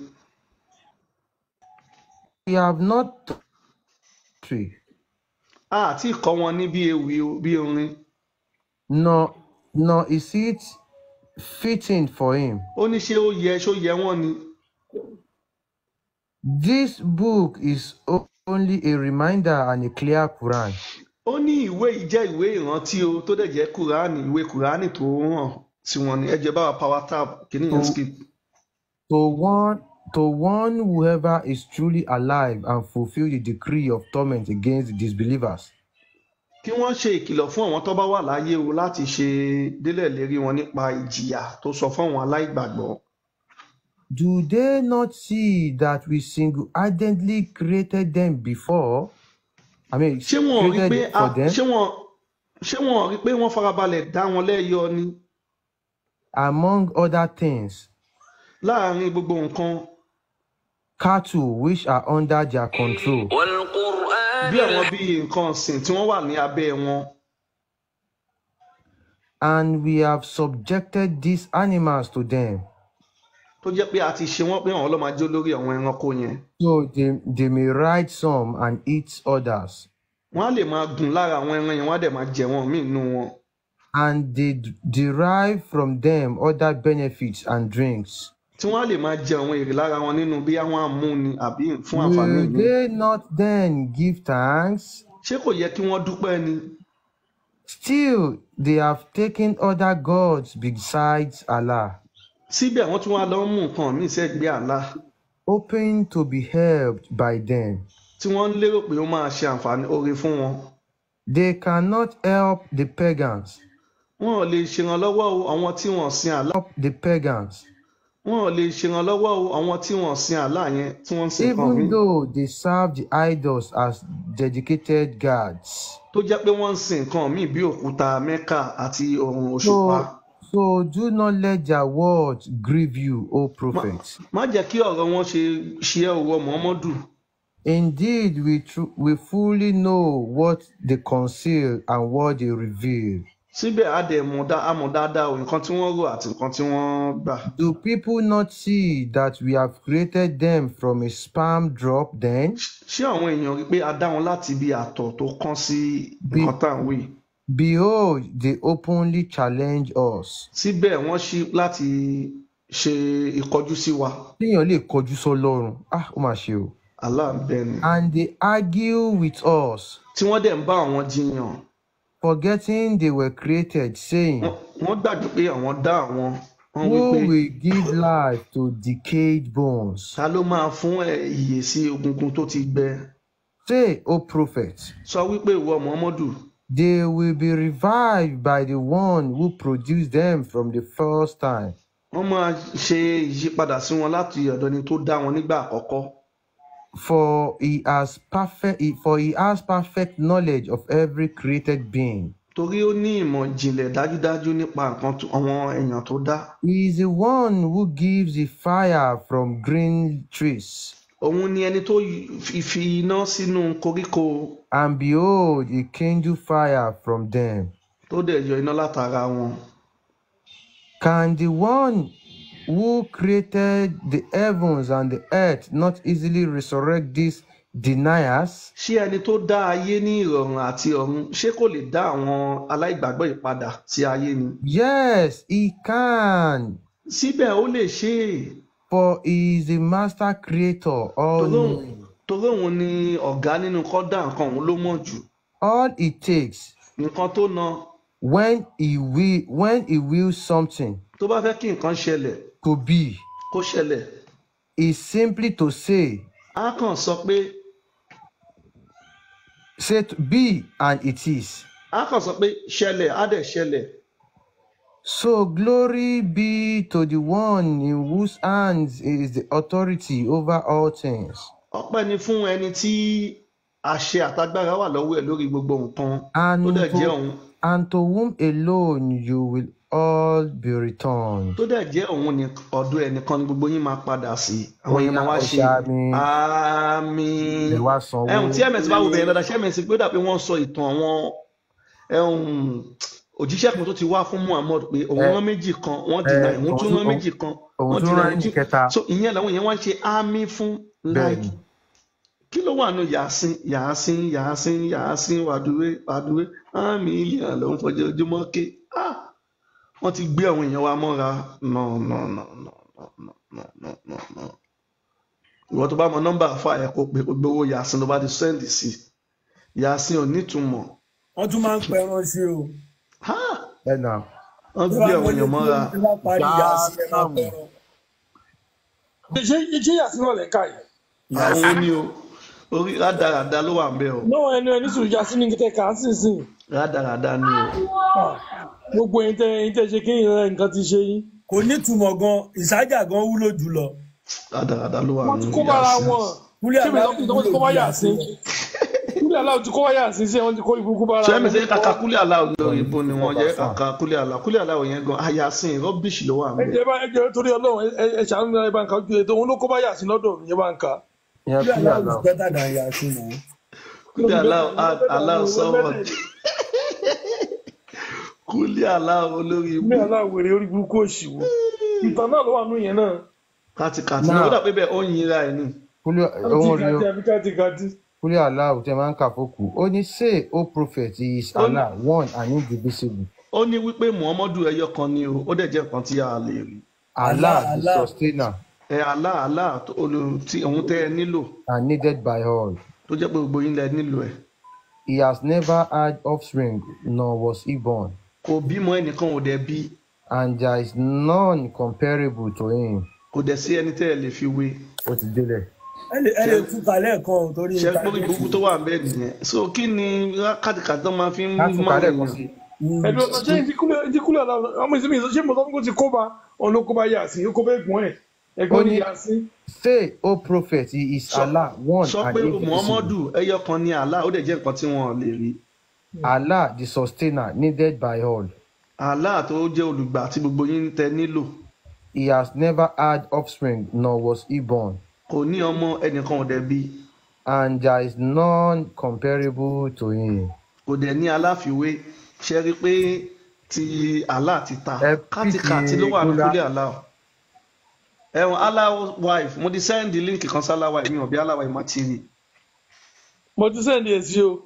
We have not tree,
A àti kọ́ wọn ní bí ewì o, bí orin.
nor is it fitting for him.
Ó ní ṣé ó yẹ, ṣó yẹ wọ́n ni?
This book is only a reminder and a clear Quran.
Ó ní ìwé yìí jẹ́ ìwé ìrántí o, tó dẹ̀ jẹ́ Kùránì, ìwé Kùránì tó hàn sí wọn ni. Ẹ jẹ́ bá wa power tap, kìíní yẹn
To
skip.
to one whoever is truly alive and fulfill the decree of torment against the disbelievers.
Kí wọ́n ṣe ìkìlọ̀ fún àwọn tó bá wà láyé o láti ṣe délẹ̀ lérí wọn nípa ìjìyà tó sọ fún àwọn aláìgbàgbọ́.
Do they not see that we single-handedly created them before? I mean,
Ṣé wọn ò rí
created
pé
for them
ṣé wọn ò rí pé wọ́n farabalẹ̀ dá wọn lẹ́yọ ni
among other things,
láàárín gbogbo nǹkan,
cattle which are under their control,
والقرآن
bí àwọn bíi nǹkan ọ̀sìn tí wọ́n wà ní abẹ́ wọn,
and we have subjected these animals to them,
tó jẹ́ pé a ti ṣe wọ́n pé àwọn ló máa jó lórí àwọn ẹranko yẹn.
so they may ride some and eat others,
Wọ́n á lè máa gùn lára àwọn ẹran yẹn, wọ́n á dẹ̀ máa jẹ wọ́n míì nínú wọn.
and they derive from them other benefits and drinks.
Tí wọ́n á lè máa jẹ àwọn èrè lára wọn nínú bí àwọn àmú ni àbí fún àǹfààní
Will
míì.
they not then give thanks?
Ṣé kò yẹ kí wọ́n dúpẹ́ ni?
Still, they have taken other gods besides Allah,
Síbẹ̀ wọ́n tún wá lọ ń mú nǹkan míì sẹ́gbẹ̀ẹ́ Allah
hoping to be helped by them.
tí wọ́n ń lérò pé ó máa ṣe àǹfààní oore fún wọn.
They cannot help the pagans.
Wọn ò lè ṣèrànlọ́wọ́ o àwọn tí wọ́n sin Allah.
Help the pagans,
Wọn ò lè ṣèrànlọ́wọ́ o àwọn tí wọ́n sin Allah yẹn tí wọ́n ń sin nǹkan
even
míì.
though they serve the idols as dedicated guards.
Tó jẹ́ pé wọ́n ń sin nǹkan míì bí òkúta Mẹ́kà àti òrùn òṣùpá.
So do not let their words grieve you, O prophet.
Má jẹ́ kí ọ̀rọ̀ wọn ṣe ṣe ẹ́ òwò Muhammadu.
Indeed, we fully know what they conceal and what they reveal.
Síbẹ̀ á dẹ̀ mọ̀ á mọ̀ dáadáa o nǹkan tí wọ́n rò àti nǹkan tí wọ́n gbà.
Do people not see that we have created them from a sperm drop then?
Ṣé àwọn èèyàn rí pé a dá wọn láti ibi àtọ̀ tó kán sí nǹkan tá à ń wí?
Behold, they openly challenge us.
Síbẹ̀ wọ́n ṣí láti ṣe ìkọjú sí wa.
Téèyàn lè kọjú sọ́lọ́run, ah, ó mà ṣe o.
Allah ń bẹ ni.
And they argue with us.
Tí wọ́n dẹ̀ ń bá àwọn jiyàn.
Forgetting they were created, saying,
Wọ́n gbàgbé pé àwọn dá àwọn. Wọ́n wí
Who
pé
will give life to decayed bones?
ta ló máa fún ìyè sí egungun tó ti gbẹ?
Say, O prophet,
Sọ wípé ìwọ Muhammadu,
they will be revived by the one who produced them from the first time.
Wọ́n máa ṣe ìyípadà sí wọn láti ọ̀dọ̀ ẹni tó dá wọn nígbà àkọ́kọ́.
For he has perfect knowledge of every created being.
Torí ó ní ìmọ̀ ìjìnlẹ̀ dájúdájú nípa nǹkan àwọn èèyàn tó dá.
He is the one who gives the fire from green trees,
Òun ni ẹni tó fi iná sínú koríko,
and behold, he kindle fire from them.
tó dẹ̀ yọ iná látara wọn.
Can the one who created the heavens and the earth not easily resurrect these deniers?
Ṣé ẹni tó dá ayé ní ìrọ̀rùn àti ọ̀run, ṣé kò lè dá àwọn aláìgbàgbọ́ yìí padà sí ayé ni?
Yes, he can,
Síbẹ̀ ó lè ṣe é.
for he is the master creator, all
Torí òun
knowing.
torí òun ni ọ̀gá nínú kọ́ dá nǹkan, òun ló mọ̀ jù.
All it takes
Nǹkan tó na
when he wills something
tó bá fẹ́ kí nǹkan ṣẹlẹ̀
to be
kó ṣẹlẹ̀,
is simply to say,
á kàn sọ pé
say to be, and it is.
Á kàn sọ pé ṣẹlẹ̀, á dẹ̀ ṣẹlẹ̀.
So glory be to the one in whose hands is the authority over all things,
Ọpẹ́ ni fún ẹni tí àṣẹ àtagbára wà lọ́wọ́ ẹ̀ lórí gbogbo nǹkan, tó
and
dẹ̀ jẹ́
to
òun
and to whom alone you will all be returned.
Tó dẹ̀ jẹ́ òun ní ọ̀dọ̀ ẹnìkan ni gbogbo yín máa padà sí.
Ó
Àwọn yẹn
yá,
máa wá
ẹ
ṣe
ṣàmì,
àmín.
Ẹ wá sanwó.
Ẹ̀hún tí ms bá wo bẹ̀rẹ̀ dáadáa, ṣé ms pé ó dà pé wọ́n sọ ìtàn àwọn ẹ̀hún òjíṣẹ́ kan tó ti wá fún Muhammad pé òun
Ẹ
rán méjì kan, wọ́n
ẹ
deny, òun
òun
tún
tún
rán
òun
méjì kan,
òun
wọ́n
tún
deny,
rán
òun
ẹnì
tún
kẹta.
So ìyẹn làwọn yẹn wá ń ṣe àmín fún.
Bẹ́ẹ̀
Like
ni.
kí ló wà nù yàásín yàásín yàásín yàásín wàdúré wàdúré àmì ìyàn ló ń fojoojúmọ́ ké? Ah, wọ́n ti gbé àwọn èèyàn wa mọ́ra. No, no, no, no, no, no, no, no, no, no. Ìwọ tó bá mọ nọ́mbà àfa ẹ̀, kó pé kó gbowó yàásín ló bá ti send sí yàásín ò nítumọ̀.
Wọ́n tún máa ń pẹran sí o.
Ha!
Ẹ nà.
Wọ́n
Tó
gbé
bá
àwọn
wọlé
èèyàn
tí
mọ́ra.
ó bá parí yàsí, ẹ máa
Jáàmù.
pẹran.
Ṣé yàsí náà lẹ́ka yìí?
Yàsí.
Àwọn ni o, orí rádaràda ló wà ń bẹ o.
Náà ẹnu ẹni sùn, yàsí ní kẹtẹ kà á sì sìn.
Rádaràda ni o.
Ah, gbogbo ẹ̀yin tẹ ṣe kí nǹkan ti ṣe yín.
Kò nítumọ̀ gan, ìsájà gan wúlò jùlọ.
Rádaràda ló wà
Wọ́n ti
nínú
kó bára
yàsín.
wọn.
Kúlẹ̀
Ṣé mi sọ
aláwọ̀
pé wọ́n ti
wúlò
kó bá
ju yàsí
yàsí?
lọ.
Kúlẹ̀ aláwọ̀ ti kó bá yàsí sí, wọ́n ti kó ìburúkú bára
Ṣé
wọn.
mi ṣe kàkà kúlẹ̀ aláwọ̀ lórí
Wọ́n
ibo ni
ní
wọ́n
kọ́ba
jẹ́
fà.
kàkà kúlẹ̀ aláwọ̀, kúlẹ̀ aláwọ̀ yẹn gan ayasin rubbish ló wà ń
Ẹ
bẹ.
jẹ́ bá ẹ jẹ́ torí Ọlọ́run, ẹ ṣàánú mi, ẹ bá ń ka ojú ètò òun ló kó bá yàsí lọ́dọ̀ mi, ẹ bá ń ka.
Ìyẹn
Kúlẹ̀
kúlẹ̀
aláwọ̀ is
aláwọ̀.
better than yàsí náà.
Kúlẹ̀ aláwọ̀ aláwọ̀ sọ́wọ́
Kúlẹ̀
kúlẹ̀ aláwọ̀ olórí ibú.
Aláwọ̀ wèrè orí burúkú òṣì wo. Ìtàn náà ló wà nù yẹn náà.
Kàtìkàtì náà ó
Now,
dà pé bẹ́ẹ̀ ó ń yinra ẹ̀ ni.
kúlẹ̀ òun rí o.
Kàtìkàtì àbí kàtìkàtì.
Kúlẹ̀ aláwọ̀ tẹ máa ń kà fókù. Ó ní, say, O prophet, he is
Ó ní
Allah, one and indivisible.
Ó ní wípé Muhammadu ẹyọ kan ni o, ó dẹ̀ jẹ́ nǹkan tí a lè rí.
Allah,
Allah
the
Allah.
sustainer,
Ẹ Allah Allah olú tí òun tẹ́ ẹ nílò,
and needed by all.
tó jẹ́ pé gbogbo yín lẹ nílò ẹ̀.
He has never had offspring, nor was he born,
Kò bímọ, ẹnìkan ò dẹ̀ bí.
and there is none comparable to him.
Kò dẹ̀ sí ẹni tẹ́ ẹ lè fi wé.
Ó ti délẹ̀.
Ẹ lè
Ṣe
tú kalẹ̀ kan o torí
ṣe pórí
íńtánẹ́ẹ̀tì.
burúkú tó wà ń bẹ́ẹ̀ nìyẹn. So kí ni kàtìkàtì tó máa fi ń
Ká tún
máwọn
kálẹ̀ kan
èèyàn?
sí.
Ẹni ọ̀sán ṣé ìdíkúlẹ̀ aláwọ̀ ọmọ ìsinmi ṣé mo sọ fún kó ti kó bá òun ló kó bá yàsí, ó kó bá ẹ̀gbọ́n ẹ̀
Ó
ẹ̀gbọ́n ní
ní,
yàsí.
say, O prophet, he is
Sọ
Allah, one
sọ
and
pé
indivisible.
Muhammadu ẹyọ kan ni Allah, ó dẹ̀ jẹ́ nǹkan tí wọ́n lè rí.
Allah, the sustainer, needed by all.
Allah tó jẹ́ olùgbà tí gbogbo yín tẹ nílò.
He has never had offspring, nor was he born,
Kò ní ọmọ, ẹnìkan ò dẹ̀ bí.
and there is none comparable to him.
Kò dẹ̀ ní aláfiwé. Ṣe rí i pé ti Allah ti ta
Ẹ pìtì
kàtìkàtì ló wà ní
Kúlá.
kúlẹ̀ Allah. Ẹ̀wọ̀n Allah wife, mo ti send link kan sí Allah wife mi, ò bí Allah wife má ti rí.
Mo ti send ẹ̀ sí o.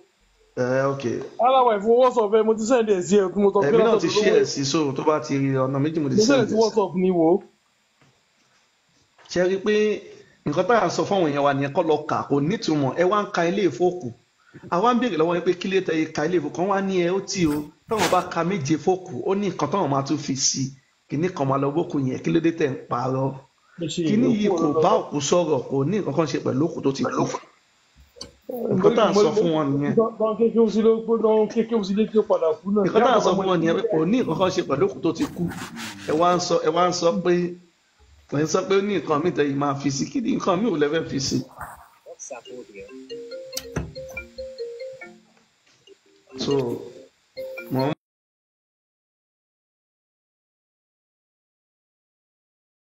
Ẹ ok.
Aláwọ̀ ìfowósọ̀fẹ́ mo ti send ẹ̀ sí ẹ̀ tí mo sọ pé
Èmi náà
látọ̀dọ̀
ti
lówó
share sí, so tó bá ti rí, ọ̀nà méjì mo ti
mo send
send
ẹ̀ sí
ẹ̀ sí.
WhatsApp ni wò ó.
Ṣe rí i pé nǹkan tá à ń sọ fáwọn èèyàn wa nìyẹn, kọ́ lọ kà, kò nítumọ̀. Ẹ wá ń ka ilé ìfowókù. Àwa ń béèrè lọ́wọ́ yín pé kí lè tẹ ìka ilé ìfowópamọ́ kan wá ní ẹ ó tì o, táwọn bá ka 7 fókù ó ní nǹkan táwọn máa tún fi sí i, kìíní kan máa lọ bókù yẹn. Kí ló dé tẹ̀ ń parọ́? Kíní yìí kò bá òkú sọ̀rọ̀, kò ní nǹkan kan ṣe pẹ̀lú òkú tó ti kú. Nǹkan tá à ń sọ fún wọn nìyẹn. Nǹkan tá à ń sọ fún wọn nìyẹn pé kò ní nǹkan kan ṣe pẹ̀lú òkú tó ti kú. Ẹ wá ń sọ, ẹ wá ń sọ pé ẹ ń sọ pé ó ní nǹkan míì tẹ̀yìn máa fi sí. Kí ni nǹkan míì ò lẹ́fẹ̀ẹ́ fi sí? So mo ń